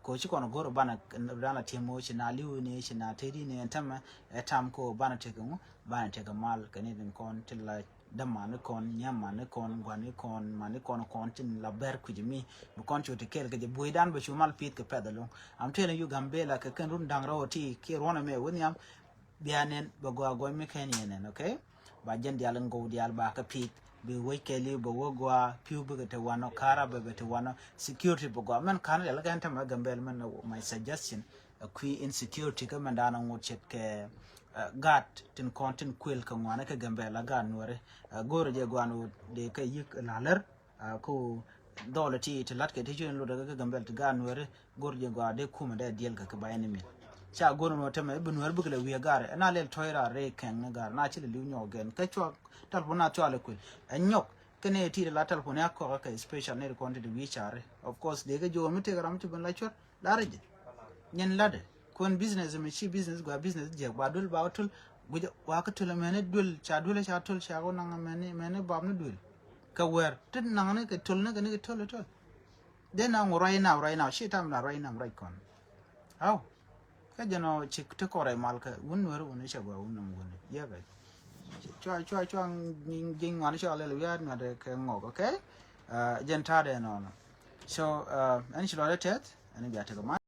Ko ci kɔn go̱r banɛ dan a tiɛm ɣöö ci na li̱w ni ci na teti ni ɛn tämɛ ɛ tam ko banɛ tekɛ ŋu banɛ tekɛ mal kɛ ni din kɔn ti la dämani kɔn nyamani kɔn guani kɔn mani kɔn kɔn tin la bɛr kui̱c mi bi kɔn cu ti kɛɛl kɛ jɛ buɔy dan bɛ cu mal pi̱th kɛ pɛth ɛlɔŋ. I'm telling you Gambela kɛ kɛn run da̱ŋ rɛw ti kiɛ ruɔn ɛmɛ wä nhiam. Bia nɛn bɛ gɔaa gɔny mi kɛn yɛ nɛn. Okay. Ba jɛn dial in gow dial ba kä pi̱th bi wec kɛli bɛ wä gɔaa piu bikɛ te wanɔ kara bɛ bɛ te wanɔ security bɛ gɔaa mɛn kan dial kɛn tämɛ Gambela mɛn. My suggestion a kui̱ insecurity kä mɛn dan a ŋot cɛt kɛ gat tin kɔn tin kuel kɛ ŋuani kɛ Gambela gat nuɛri. Go̱rɛ jɛ gɔaa ni wä dee kɛ yik lalär. Ko dhɔl ti ti lat kɛ ti cuin lotdɛ kä Gambela ti gaat nuɛri. Go̱r jɛ gɔaa dee kumɛ dee diɛl kɛ kɛ ba ɛn imin. Ca go̱r mɛ tämɛ ibi nuɛri bikɛ lɛ wi̱i̱ gaat ɛn a lɛl tɔy raa rɛy kɛŋ ni gaat na ci lɛ li̱w nyɔk gɛn kä cua tɛlpon na cua lɛ kuil ɛ nyɔk. Kɛn ɛ ti la tɛlpon ya kɔk kɛ special ni ri kɔn ti di wi̱i̱ cari. Of course dee kɛ jo̱o̱ mi tëëk ram ci ben la cuɔr. Larɛ jɛ nyɛn latdɛ. Kuɛn business mi ci business gua business jɛ gua dul ba tul. Guic wa kä tul mɛni dul ca dul ca tul ca ko naŋ mɛni mɛni bam ni dul. Kɛ wɛr ti naŋ ni kɛ tul ni kɛ ni kɛ tul tul. Dee na ŋu right now right now ci tam la right now right kɔn. Aw. Kä jɛn ɔ ci ti kɔrɛ mal kɛ wun nuɛri wun cɛ gua wun nam wun yɛ bɛ. Cua cua cua jiŋ ŋuan cua lɛl wiaar nuɛri kɛ ŋɔk. Okay. Jɛn ta̱a̱dɛ nɔnɔ. So ɛn ci lɔdɛ tɛth ɛn bia tekɛ mal.